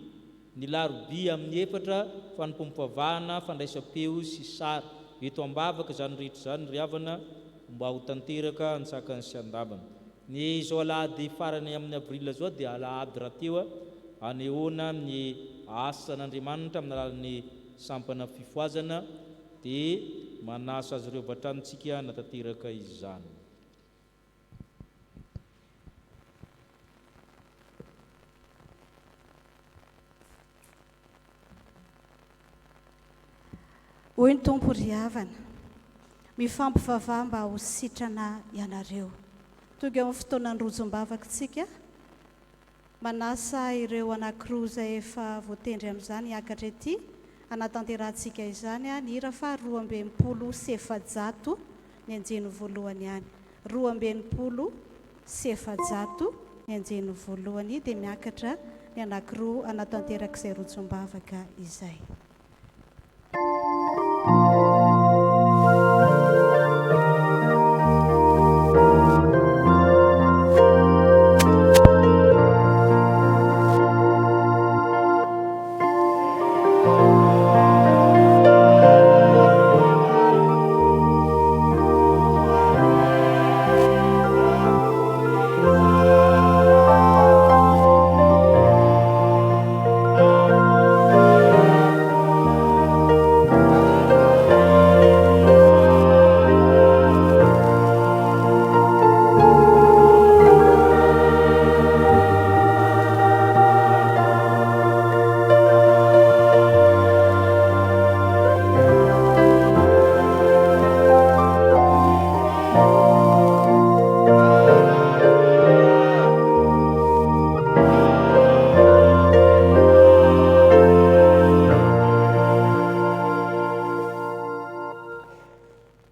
ny larobia amin'ny efatra, fanompoam-pivavahana, fandraisam-peo sy sary. Eto am-bavaka izany rehetra izany ry havana mba ho tanteraka antsakany sy andavany. Ny izao alahady farany amin'ny avril izao dia alahady rahateo anehoana ny asan'Andriamanitra amin'ny alalan'ny sampana fifohazana dia manasa azy ireo avy hatrany tsika hanatanteraka izany. Hoy ny Tompo, Ry havana, mifampivavaha mba ho sitrana ianareo. Tonga eo amin'ny fotoanan'ny rojom-bavaka isika. Manasa ireo anankiroa izay efa voatendry amin'izany hiakatra ety hanatanterahantsika izany ny hira faha 462 ny andiany voalohany ihany. 462 ny andiany voalohany dia miakatra ny anankiroa hanatanteraka izay rojom-bavaka izay.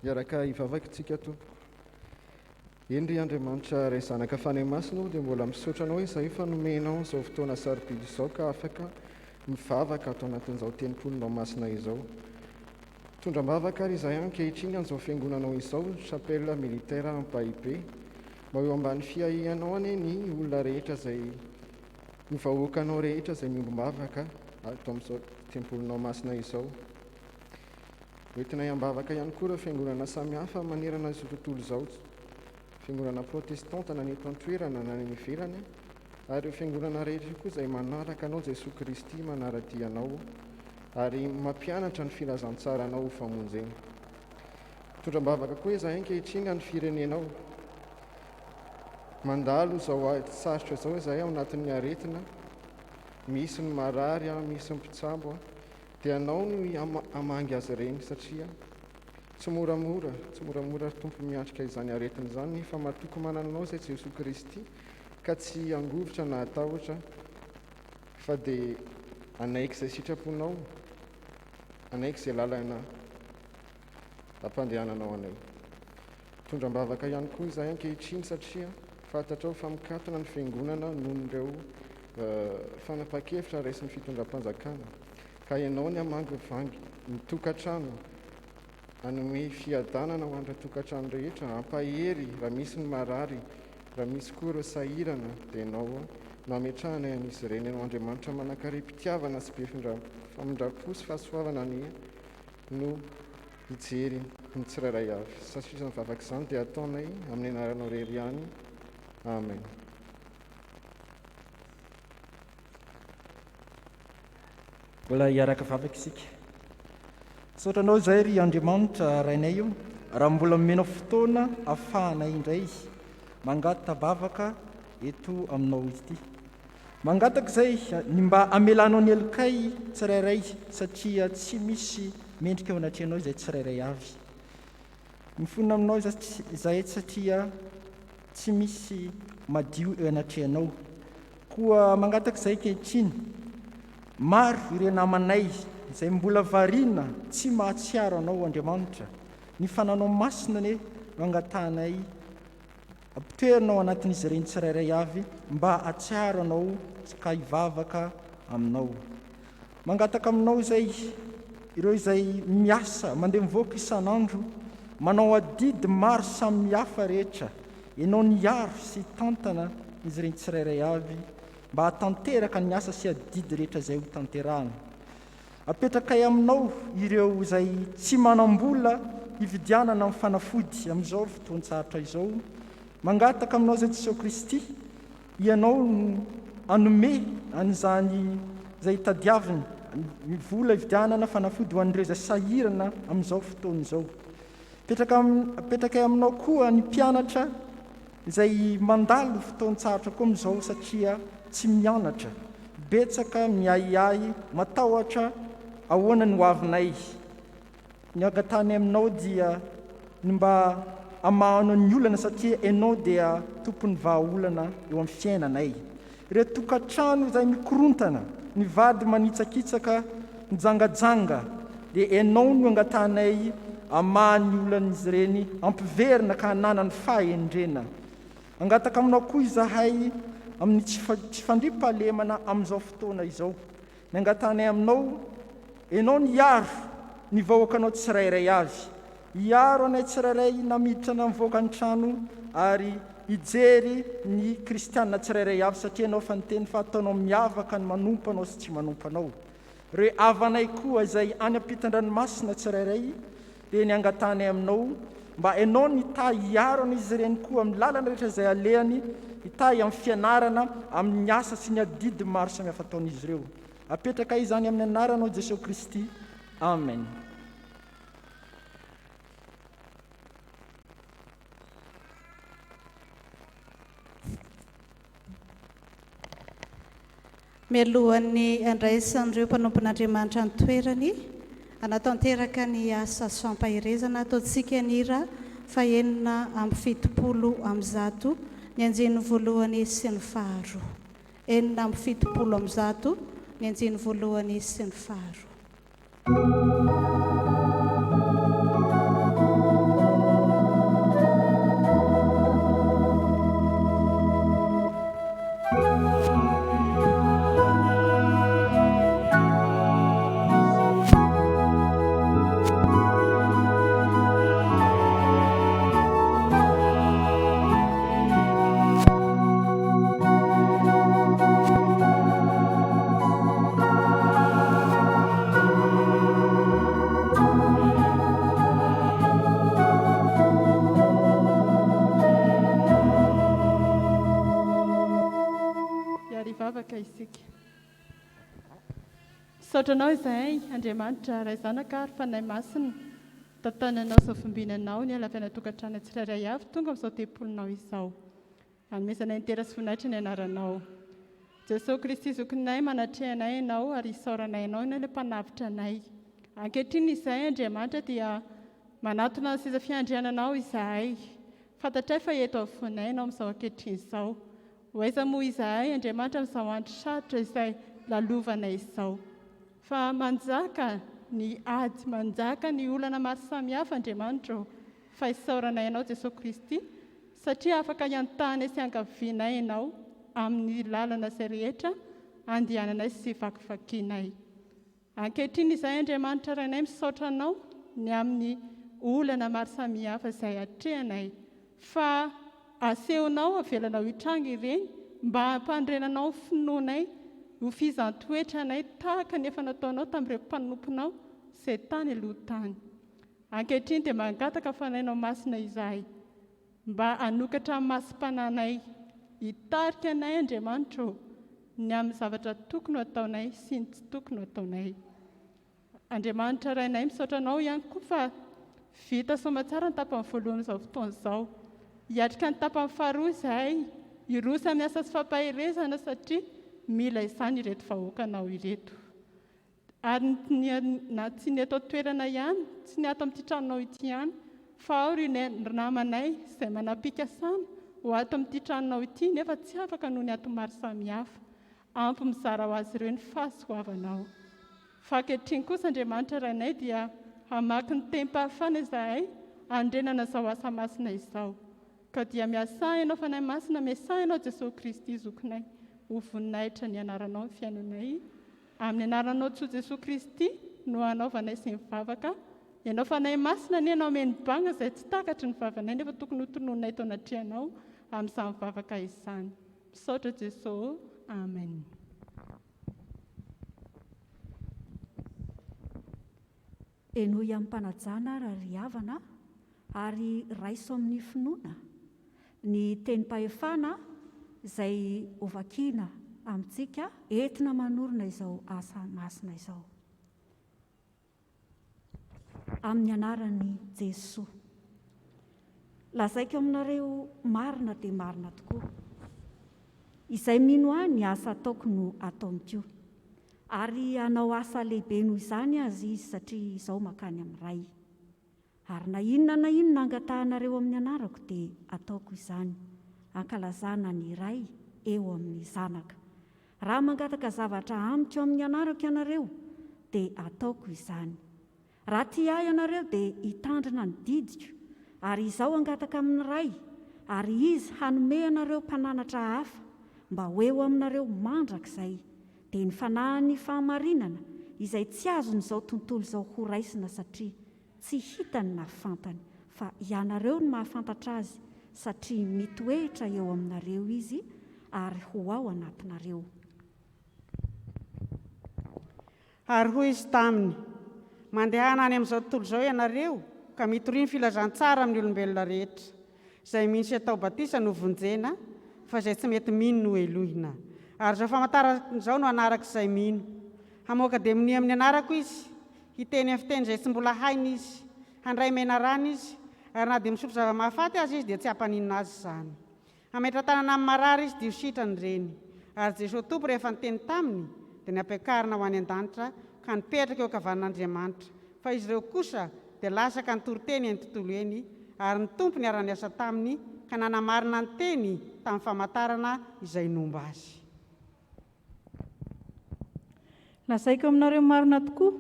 Hiaraka hivavaka isika tompoko. Eny ry Andriamanitra Ray Zanaka Fanahy Masina ô dia mbola misaotra Anao izahay fa nomenao izao fotoana sarobidy izao ka afaka mivavaka ato anatin'izao tempolinao masina izao. Mitondra am-bavaka ary izahay ankehitriny an'izao fiangonanao izao, Chapelle Militaire Ampahibe. Mba ho eo ambany fiahianao anie ny olona rehetra izay, ny vahoakanao rehetra izay miombom-bavaka ato amin'izao tempolinao masina izao. Hoentinay am-bavaka ihany koa ireo fiangonana samihafa manerana izao tontolo izao, fiangonana protestanta na ny eto an-toerana na ny any ivelany, ary ireo fiangonana rehetra koa izay manaraka Anao Jesoa Kristy manara-dia Anao ary mampianatra ny filazantsaranao ho famonjena. Mitondra am-bavaka koa izahay ankehitriny any firenenao. Mandalo izao ady sarotra izao izahay ao anatin'ny aretina, misy ny marary, misy ny mpitsabo, dia Anao no hamangy azy ireny satria. Tsy moramora, tsy moramora ry Tompo miatrika izany aretina izany nefa matoky manana Anao izay Jesoa Kristy ka tsy hangovitra na hatahotra fa dia hanaiky izay sitraponao, hanaiky izay lalana ampandehananao anay. Mitondra am-bavaka ihany koa izahay ankehitriny satria fantatrao fa mikatona ny Fiangonana noho ireo fanapahan-kevitra raisin'ny fitondram-panjakana ka Ianao ny hamangivangy ny tokantrano, hanome fiadanana ho an'ireo tokantrano rehetra, hampahery raha misy ny marary, raha misy koa ireo sahirana dia Ianao no hametrahanay an'izy ireny. Ianao Andriamanitra manankarem-pitiavana sy be famindram-po sy fahasoavana anie no hijery ny tsirairay avy. Satria izany vavaka izany dia ataonay amin'ny anaranao irery ihany. Amen. Mbola hiaraka vavaka isika. Misaotra anao izay ry Andriamanitra Rainay o, raha mbola omenao fotoana afahanay indray mangata-bavaka eto aminao ity. Mangataka izay ny mba hamelanao ny helokay tsirairay satria tsy misy mendrika eo anatrehanao izay tsirairay avy. Mifona aminao izahay satria tsy misy madio eo anatrehanao. Koa mangataka izay ankehitriny, maro ireo namanay izay mbola variana tsy mahatsiaro Anao Andriamanitra, ny Fananao Masina anie no angatahanay Ampitoerina ao anatin'izy ireny tsirairay avy mba hahatsiaro Anao ka hivavaka Aminao. Mangataka Aminao izay ireo izay miasa, mandeha mivoaka isan'andro, manao adidy maro samihafa rehetra, Ianao ny hiaro sy hitantana izy ireny tsirairay avy mba hahatanteraka ny asa sy adidy rehetra izay hotanterahana. Apetrakay aminao ireo izay tsy manam-bola hividianana ny fanafody amin'izao fotoan-tsarotra izao. Mangataka aminao izay Jesoa Kristy, Ianao no hanome an'izany izay tadiaviny, ny vola hividianana fanafody ho an'ireo izay sahirana amin'izao fotoana izao. Apetraka apetrakay aminao koa ny mpianatra izay mandalo fotoan-tsarotra koa amin'izao satria tsy mianatra, betsaka miahiahy, matahotra ahoana ny hoavinay. Ny angatahanay aminao dia ny mba hamahanao ny olana satria ianao dia tompon'ny vahaolana eo amin'ny fiainanay. Ireo tokantrano izay mikorontana, ny vady manitsakitsaka, mijangajanga, dia ianao no angatahanay hamaha ny olan'izy ireny, hampiverina ka hananany fahendrena. Mangataka aminao koa izahay amin'ny tsy fandriampahalemana amin'izao fotoana izao. Ny angatahanay aminao, ianao no hiaro ny vahoakanao tsirairay avy. Hiaro anay tsirairay na miditra na mivoaka ny trano ary hijery ny kristiana tsirairay avy satria ianao efa niteny fa ataonao miavaka ny manompo anao sy tsy manompo anao. Ireo havanay koa izay any ampitan-dranomasina tsirairay dia ny angatahanay aminao mba ianao no hitahy hiaro an'izy ireny koa amin'ny lalana rehetra izay alehany, hitahy amin'ny fianarana, amin'ny asa sy ny adidy maro samihafa ataon'izy ireo. Apetrakay izany amin'ny anaranao Jesoa Kristy. Amen. Mialohan'ny handraisan'ireo mpanompon'Andriamanitra ny toerany, hanatanteraka ny asa fampaherezana ataontsika ny hira faha-176, ny andininy voalohany sy ny faharoa. 176, ny andininy voalohany sy ny faharoa. Hiara-hivavaka isika. Misaotra Anao izahay, Andriamanitra, Ray Zanaka ary Fanahy Masina, tantananao sy ovimbinanao ny ala avy any an-tokantrano tsirairay avy tonga amin'izao tempolinao izao. Anomezanay ny dera sy voninahitra ny anaranao. Jesoa Kristy Zokinay, manatreha anay Ianao ary isaoranay Anao Ianao ilay Mpanavotra anay. Ankehitriny izahay Andriamanitra dia Manatona ny seza fiandriananao izahay. Fantatray fa eto afovoanay Ianao amin'izao ankehitriny izao. Ho aiza moa izahay, Andriamanitra, amin'izao andro sarotra izay lalovanay izao. Fa manjaka ny ady, manjaka ny olana maro samihafa, Andriamanitra ô. Fa isaoranay Anao, Jesoa Kristy, satria afaka iantahanay sy ankavianay Ianao amin'ny lalana izay rehetra andehananay sy vakivakianay. Ankehitriny izahay Andriamanitra Rainay misaotra Anao ny amin'ny olana maro samihafa izay atrehanay fa asehonao avelanao hitranga ireny mba hampandrenanao ny finoanay ho fizan-toetra anay tahaka ny efa nataonao tamin'ireo mpanomponao izay tany aloha tany. Ankehitriny dia mangataka Fanahinao Masina izahay Mba hanokatra ny masom-panahinay, hitarika anay Andriamanitra ô, ny amin'ny zavatra tokony ho ataonay sy ny tsy tokony ho ataonay. Andriamanitra Rainay, misaotra Anao ihany koa fa vita soamatsara ny tapany voalohany izao fotoana izao. Hiatrika ny tapany faharoa izahay, hiroso amin'ny asa sy fampaherezana satria mila izany ireto vahoakanao ireto. Ary ny na tsy ny eto an-toerana ihany, tsy ny ato amin'ity tranonao ity ihany, fa ao ry namanay izay manam-pikasana ho ato amin'ity tranonao ity nefa tsy afaka noho ny antony maro samihafa. Ampy mizara ho azy ireo ny fahasoavanao. Fa ankehitriny kosa Andriamanitra Rainay dia hamaky ny tehim-pahafana izahay handrenana izao asa masina izao. Ka dia miasà Ianao Fanahy Masina, miasà Ianao Jesoa Kristy Zokinay, ho voninahitra ny anaranao ny fiainanay. Amin'ny anaranao Tsoa Jesoa Kristy no anaovanay sy mivavaka, Ianao Fanahy Masina anie no hameno banga izay tsy takatry ny vavanay nefa tokony ho tononinay eto anatrehanao amin'izany vavaka izany. Misaotra Jesoa ô. Amen. Henoy amim-panajana ary ry havana ary raiso amin'ny finoana ny tenim-pahefana izay hovakiana amintsika entina manorina izao asa masina izao. Amin'ny anaran'i Jesoa. Lazaiko aminareo marina dia marina tokoa, izay mino ahy ny asa ataoko no ataony koa. Ary hanao asa lehibe noho izany aza izy satria izao mankany amin'ny Ray. Ary na inona na inona angatahanareo amin'ny anarako dia ataoko izany, hankalazana ny Ray eo amin'ny Zanaka. Raha mangataka zavatra amiko amin'ny anarako ianareo dia ataoko izany. Raha tia Ahy ianareo dia hitandrina ny didiko, ary Izaho hangataka amin'ny Ray, ary Izy hanome anareo Mpananatra hafa mba ho eo aminareo mandrakizay, dia ny Fanahin'ny fahamarinana, izay tsy azon'izao tontolo izao horaisina satria tsy hitany na fantany, fa ianareo no mahafantatra Azy, satria mitoetra eo aminareo Izy ary ho ao anatinareo. Ary hoy Izy taminy, Mandehana any amin'izao tontolo izao ianareo, ka mitoria ny filazantsara amin'ny olombelona rehetra. Izay mino sy atao batisa no vonjena, fa izay tsy mety mino no helohina. Ary izao famantarana izao no hanaraka izay mino, Hamoaka demonia amin'ny anarako izy, hiteny amin'ny fiteny izay tsy mbola hainy izy, handray menarana izy, ary na dia misotro zava-mahafaty aza izy dia tsy hampaninona azy izany. Hametra-tanana amin'ny marary izy dia ho sitrany ireny. Ary Jesoa Tompo rehefa niteny taminy dia nampiakarina ho any an-danitra ka nipetraka eo ankavanan'Andriamanitra, fa izy ireo kosa dia lasa ka nitory teny eny tontolo eny, ary ny Tompo niara-niasa taminy ka nanamarina ny teny tamin'ny famantarana izay nomba azy. Lazaiko aminareo marina tokoa,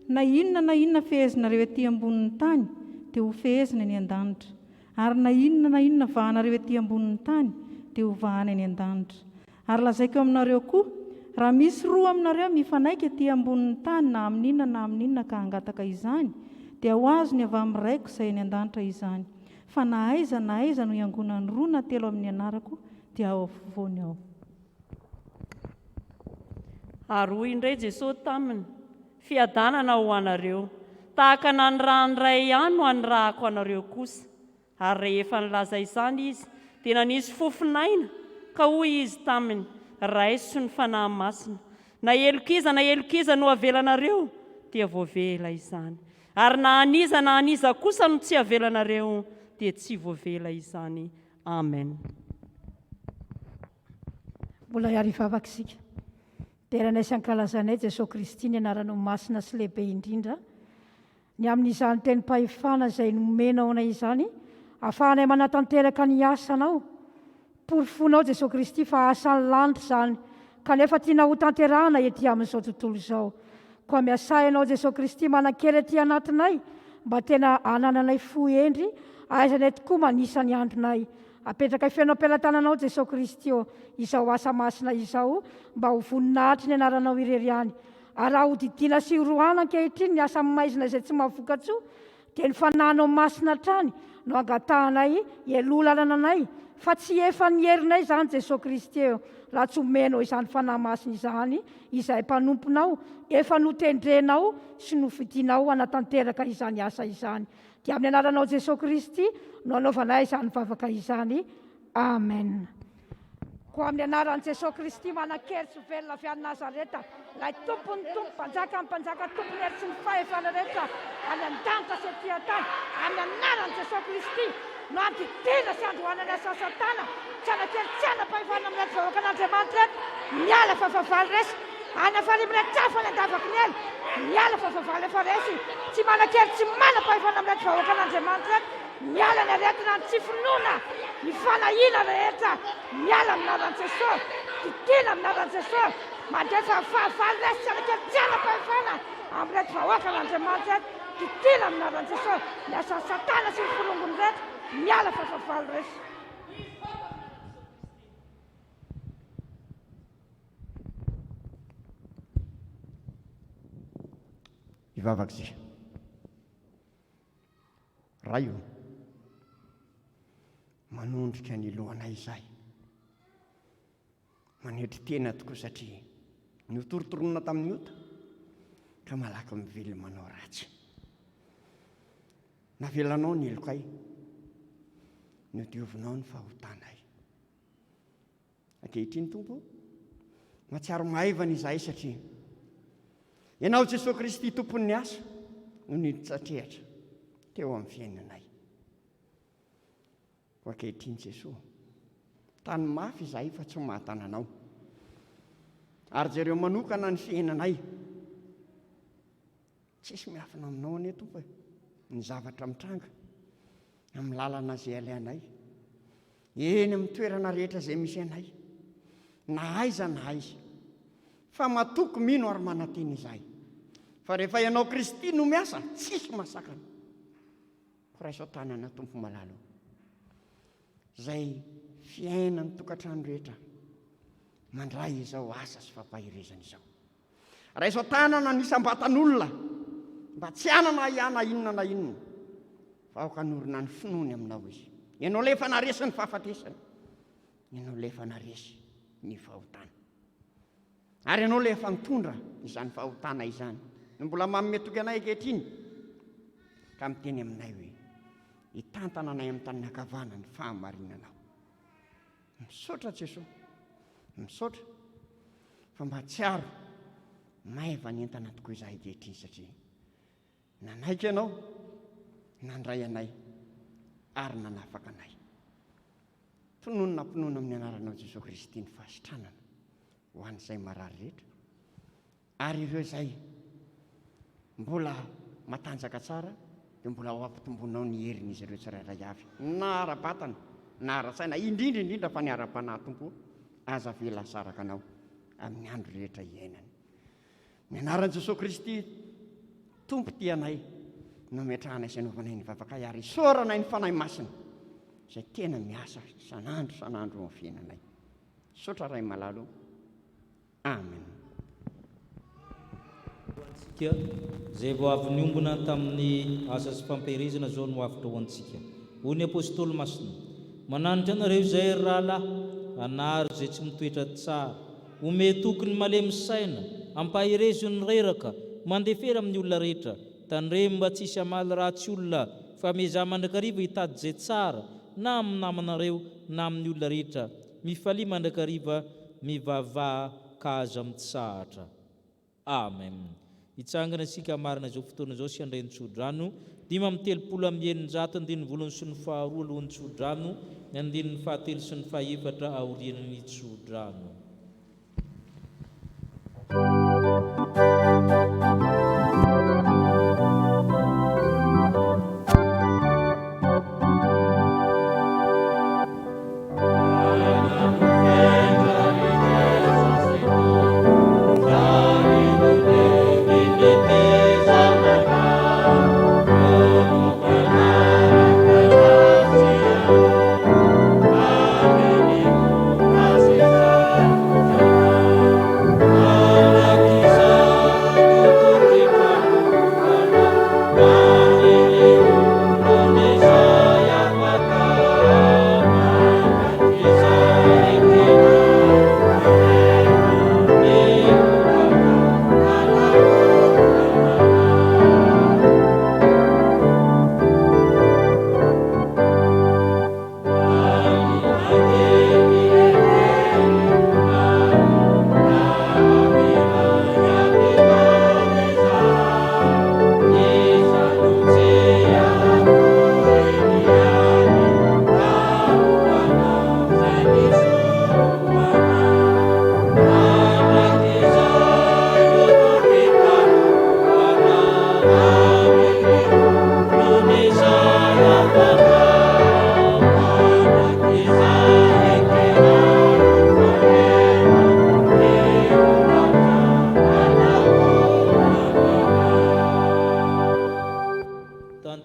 na inona na inona fehezinareo ety ambonin'ny tany, dia hofehezina eny an-danitra, ary na inona na inona vahanareo ety ambonin'ny tany, dia hovahana eny an-danitra. Ary lazaiko aminareo koa, raha misy roa aminareo mifanaiky ety ambonin'ny tany na amin'inona na amin'inona ka hangataka izany, dia ho azony avy amin'ny Raiko izay eny an-danitra izany. Fa na aiza na aiza no iangonan'ny roa na telo amin'ny anarako, dia ao afovoany aho. Ary hoy indray Jesosy taminy, Fiadanana ho anareo. Tahaka nanirahan'ny Ray ahy no anirahako anareo kosa. Ary rehefa nilaza izany Izy, dia nanisy fofon'aina, ka hoy Izy taminy, Raiso ny Fanahy Masina. Na helok'iza na helok'iza no avelanareo, dia voavela izany. Ary na an'iza na an'iza kosa no tsy avelanareo, dia tsy voavela izany. Amen. Mbola hiara-hivavaka isika. Deranay sy ankalazanay Jesoa Kristy ny anaranao masina sy lehibe indrindra. Ny amin'izany tenim-pahefana izay nomenao anay izany, ahafahanay manatanteraka ny asanao. Porofonao Jesoa Kristy fa asan'ny lanitra izany, kanefa tianao hotanterahana ety amin'izao tontolo izao. Koa miasà Ianao Jesoa Kristy manan-kery aty anatinay, mba tena hanananay fo hendry, ahaizanay tokoa manisa ny andronay. Apetrakay feno am-pelatananao Jesoa Kristy ô, izao asa masina izao, mba ho voninahitry ny anaranao irery ihany. Ary raha hodidiana sy horoahana ankehitriny ny asa maizina izay tsy mahavokatsoa, dia ny Fanahinao Masina hatrany no angatahanay hialoha lalana anay, fa tsy efan'ny herinay izany Jesoa Kristy ô, raha tsy omenao izany Fanahy Masina izany izahay mpanomponao efa notendrenao sy nofidinao hanatanteraka izany asa izany. Dia amin'ny anaranao Jesoa Kristy no anaovanay izany vavaka izany. Amen. Koa amin'ny anaran'i Jesoa Kristy manan-kery sy velona avy any Nazareta, ilay Tompon'ny tompo, Mpanjakan'ny mpanjaka, Tompon'ny hery sy ny fahefana rehetra any an-danitra sy ety an-tany, amin'ny anaran'i Jesoa Kristy no andidiana sy androhana ny asan'i Satana, tsy hanan-kery tsy hanam-pahefana amin'ireto vahoakan'Andriamanitra ireto, miala fa fahavalo resy, any hafaliam-ireto afo any an-davaky ny helo, miala fa fahavalo efa resy, tsy manan-kery tsy manam-pahefana amin'ireto vahoakan'Andriamanitra ireto. Miala ny aretina, ny tsy finoana, ny fanahiana rehetra, miala amin'ny anaran'i Jesosy, didiana amin'ny anaran'i Jesosy, mandefa fahavalo resy tsy anakely tsy hanam-pahefana amin'ireto vahoakan'Andriamanitra ireto, didiana amin'ny anaran'i Jesosy, ny asan'i Satana sy ny forongony rehetra, miala fa fahavalo resy. Hivavaka isika. Ray o, manondrika ny lohanay izahay. Manetry tena tokoa satria notorotoronina tamin'ny ota ka malaky mivily manao ratsy. Navelanao ny helokay, nodiovinao ny fahotanay. Ankehitriny Tompo ô, mahatsiaro maivana izahay satria Ianao Jesoa Kristy Tompon'ny asa no nitsatrehatra teo amin'ny fiainanay. Koa ankehitriny Jesoa, tany mafy izahay fa tsy mahatana Anao. Ary jereo manokana ny fiainanay. Tsisy miafina aminao anie Tompo e, ny zavatra mitranga amin'ny lalana izay alehanay, eny amin'ny toerana rehetra izay misy anay, na aiza na aiza. Fa matoky, mino ary manantena izahay fa rehefa Ianao Kristy no miasa, tsisy mahasakana. Koa raiso an-tanana Tompo malala o, izay fiainan'ny tokantrano rehetra mandray izao asa sy fampaherezana izao. Raiso an-tanana ny isam-batan'olona mba tsy hanana ahiahy na inona na inona, fa aoka hanorina ny finoany aminao izy. Ianao ilay efa naharesy ny fahafatesana, Ianao ilay efa naharesy ny fahotana, ary Ianao ilay efa nitondra izany fahotana izany, no mbola manome toky anay ankehitriny, ka miteny aminay hoe, Hitantana anay amin'ny tanana ankavana ny fahamarinanao. Misaotra Jesoa, misaotra fa mba tsiaro maivana ny entana tokoa izahay ankehitriny satria nanaiky Ianao, nandray anay ary nanafaka anay. Tononina am-pinoana amin'ny anaranao Jesoa Kristy ny fahasitranana ho an'izay marary rehetra. Ary ireo izay mbola matanjaka tsara dia mbola ho ampitomboinao ny herin'izy ireo tsirairay avy, na ara-batana na ara-tsaina, indrindra indrindra fa ny ara-panahy, Tompo ô, aza avela hasaraka Anao amin'ny andro rehetra iainany. Ny anaran'i Jesoa Kristy, Tompo tia anay, no ametrahanay sy anaovanay ny vavakay ary isaoranay ny Fanahy Masina izay tena miasa isan'andro isan'andro eo amin'ny fiainanay. Misaotra Ray malala ô. Amen. Ho antsika izay vao avy niombona tamin'ny asa sy fampiherezana izao no hafatra ho antsika. Hoy ny Apostoly Masina, Mananatra anareo izay, ry rahalahy, anaro izay tsy mitoetra tsara, omeo toky ny malemy saina, ampaherezo ny reraka, mandefera amin'ny olona rehetra, tandremo mba tsy hisy hamaly ratsy olona, fa miezaha mandrakariva hitady izay tsara, na amin'ny namanareo na amin'ny olona rehetra. Mifalia mandrakariva, mivavaha ka aza mitsahatra. Amen. Hitsangana isika hamarana izao fotoana izao sy handray ny tsodrano. 635 andininy voalohany sy ny faharoa alohan'ny tsodrano, ny andininy fahatelo sy ny fahefatra aorian'ny tsodrano.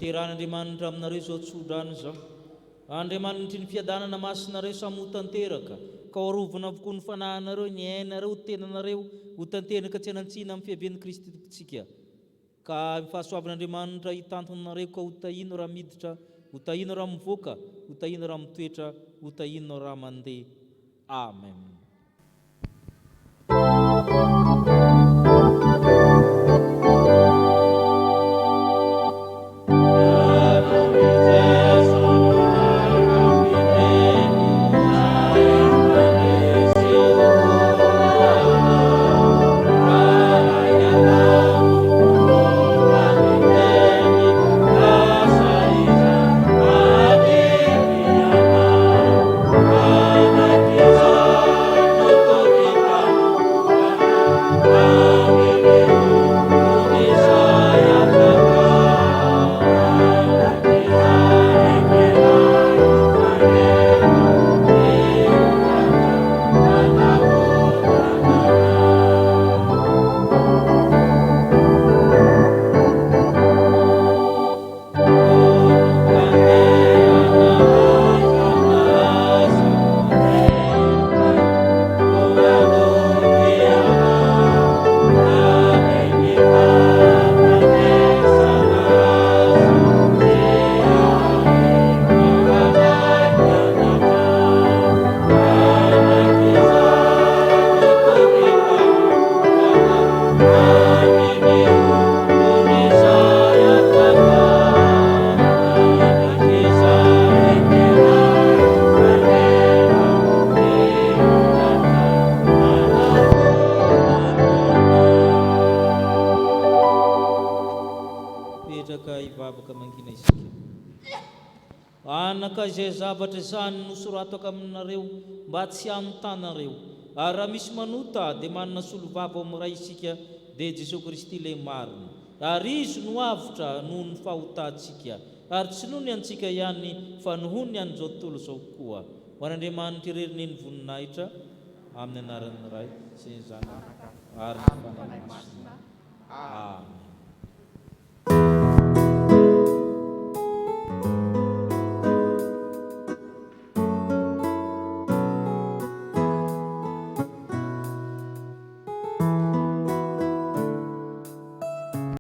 Tanterahan'Andriamanitra aminareo izao tsodrano izao. Andriamanitry ny fiadanana masinareo samy ho tanteraka, ka ho arovana avokoa ny fanahinareo, ny ainareo, ny tenanareo, ho tanteraka tsy hanan-tsiny amin'ny fiavian'i Kristy Tompontsika. Ka ny fahasoavan'Andriamanitra hitantana anareo ka ho tahiana raha miditra, ho tahiana raha mivoaka, ho tahiana raha mitoetra, ho tahiana raha mandeha. Amen. Mipetraka hivavaka mangina isika. Anaka, izay zavatra izany no soratako aminareo mba tsy hanotanareo. Ary raha misy manota, dia manana solovava ao amin'ny Ray isika, dia Jesoa Kristy ilay marina. Ary Izy no avotra noho ny fahotantsika, ary tsy noho ny antsika ihany, fa noho ny an'izao tontolo izao koa. Ho an'Andriamanitra irery anie ny voninahitra, amin'ny anaran'ny Ray sy ny Zanaka ary ny Fanahy Masina. Amen.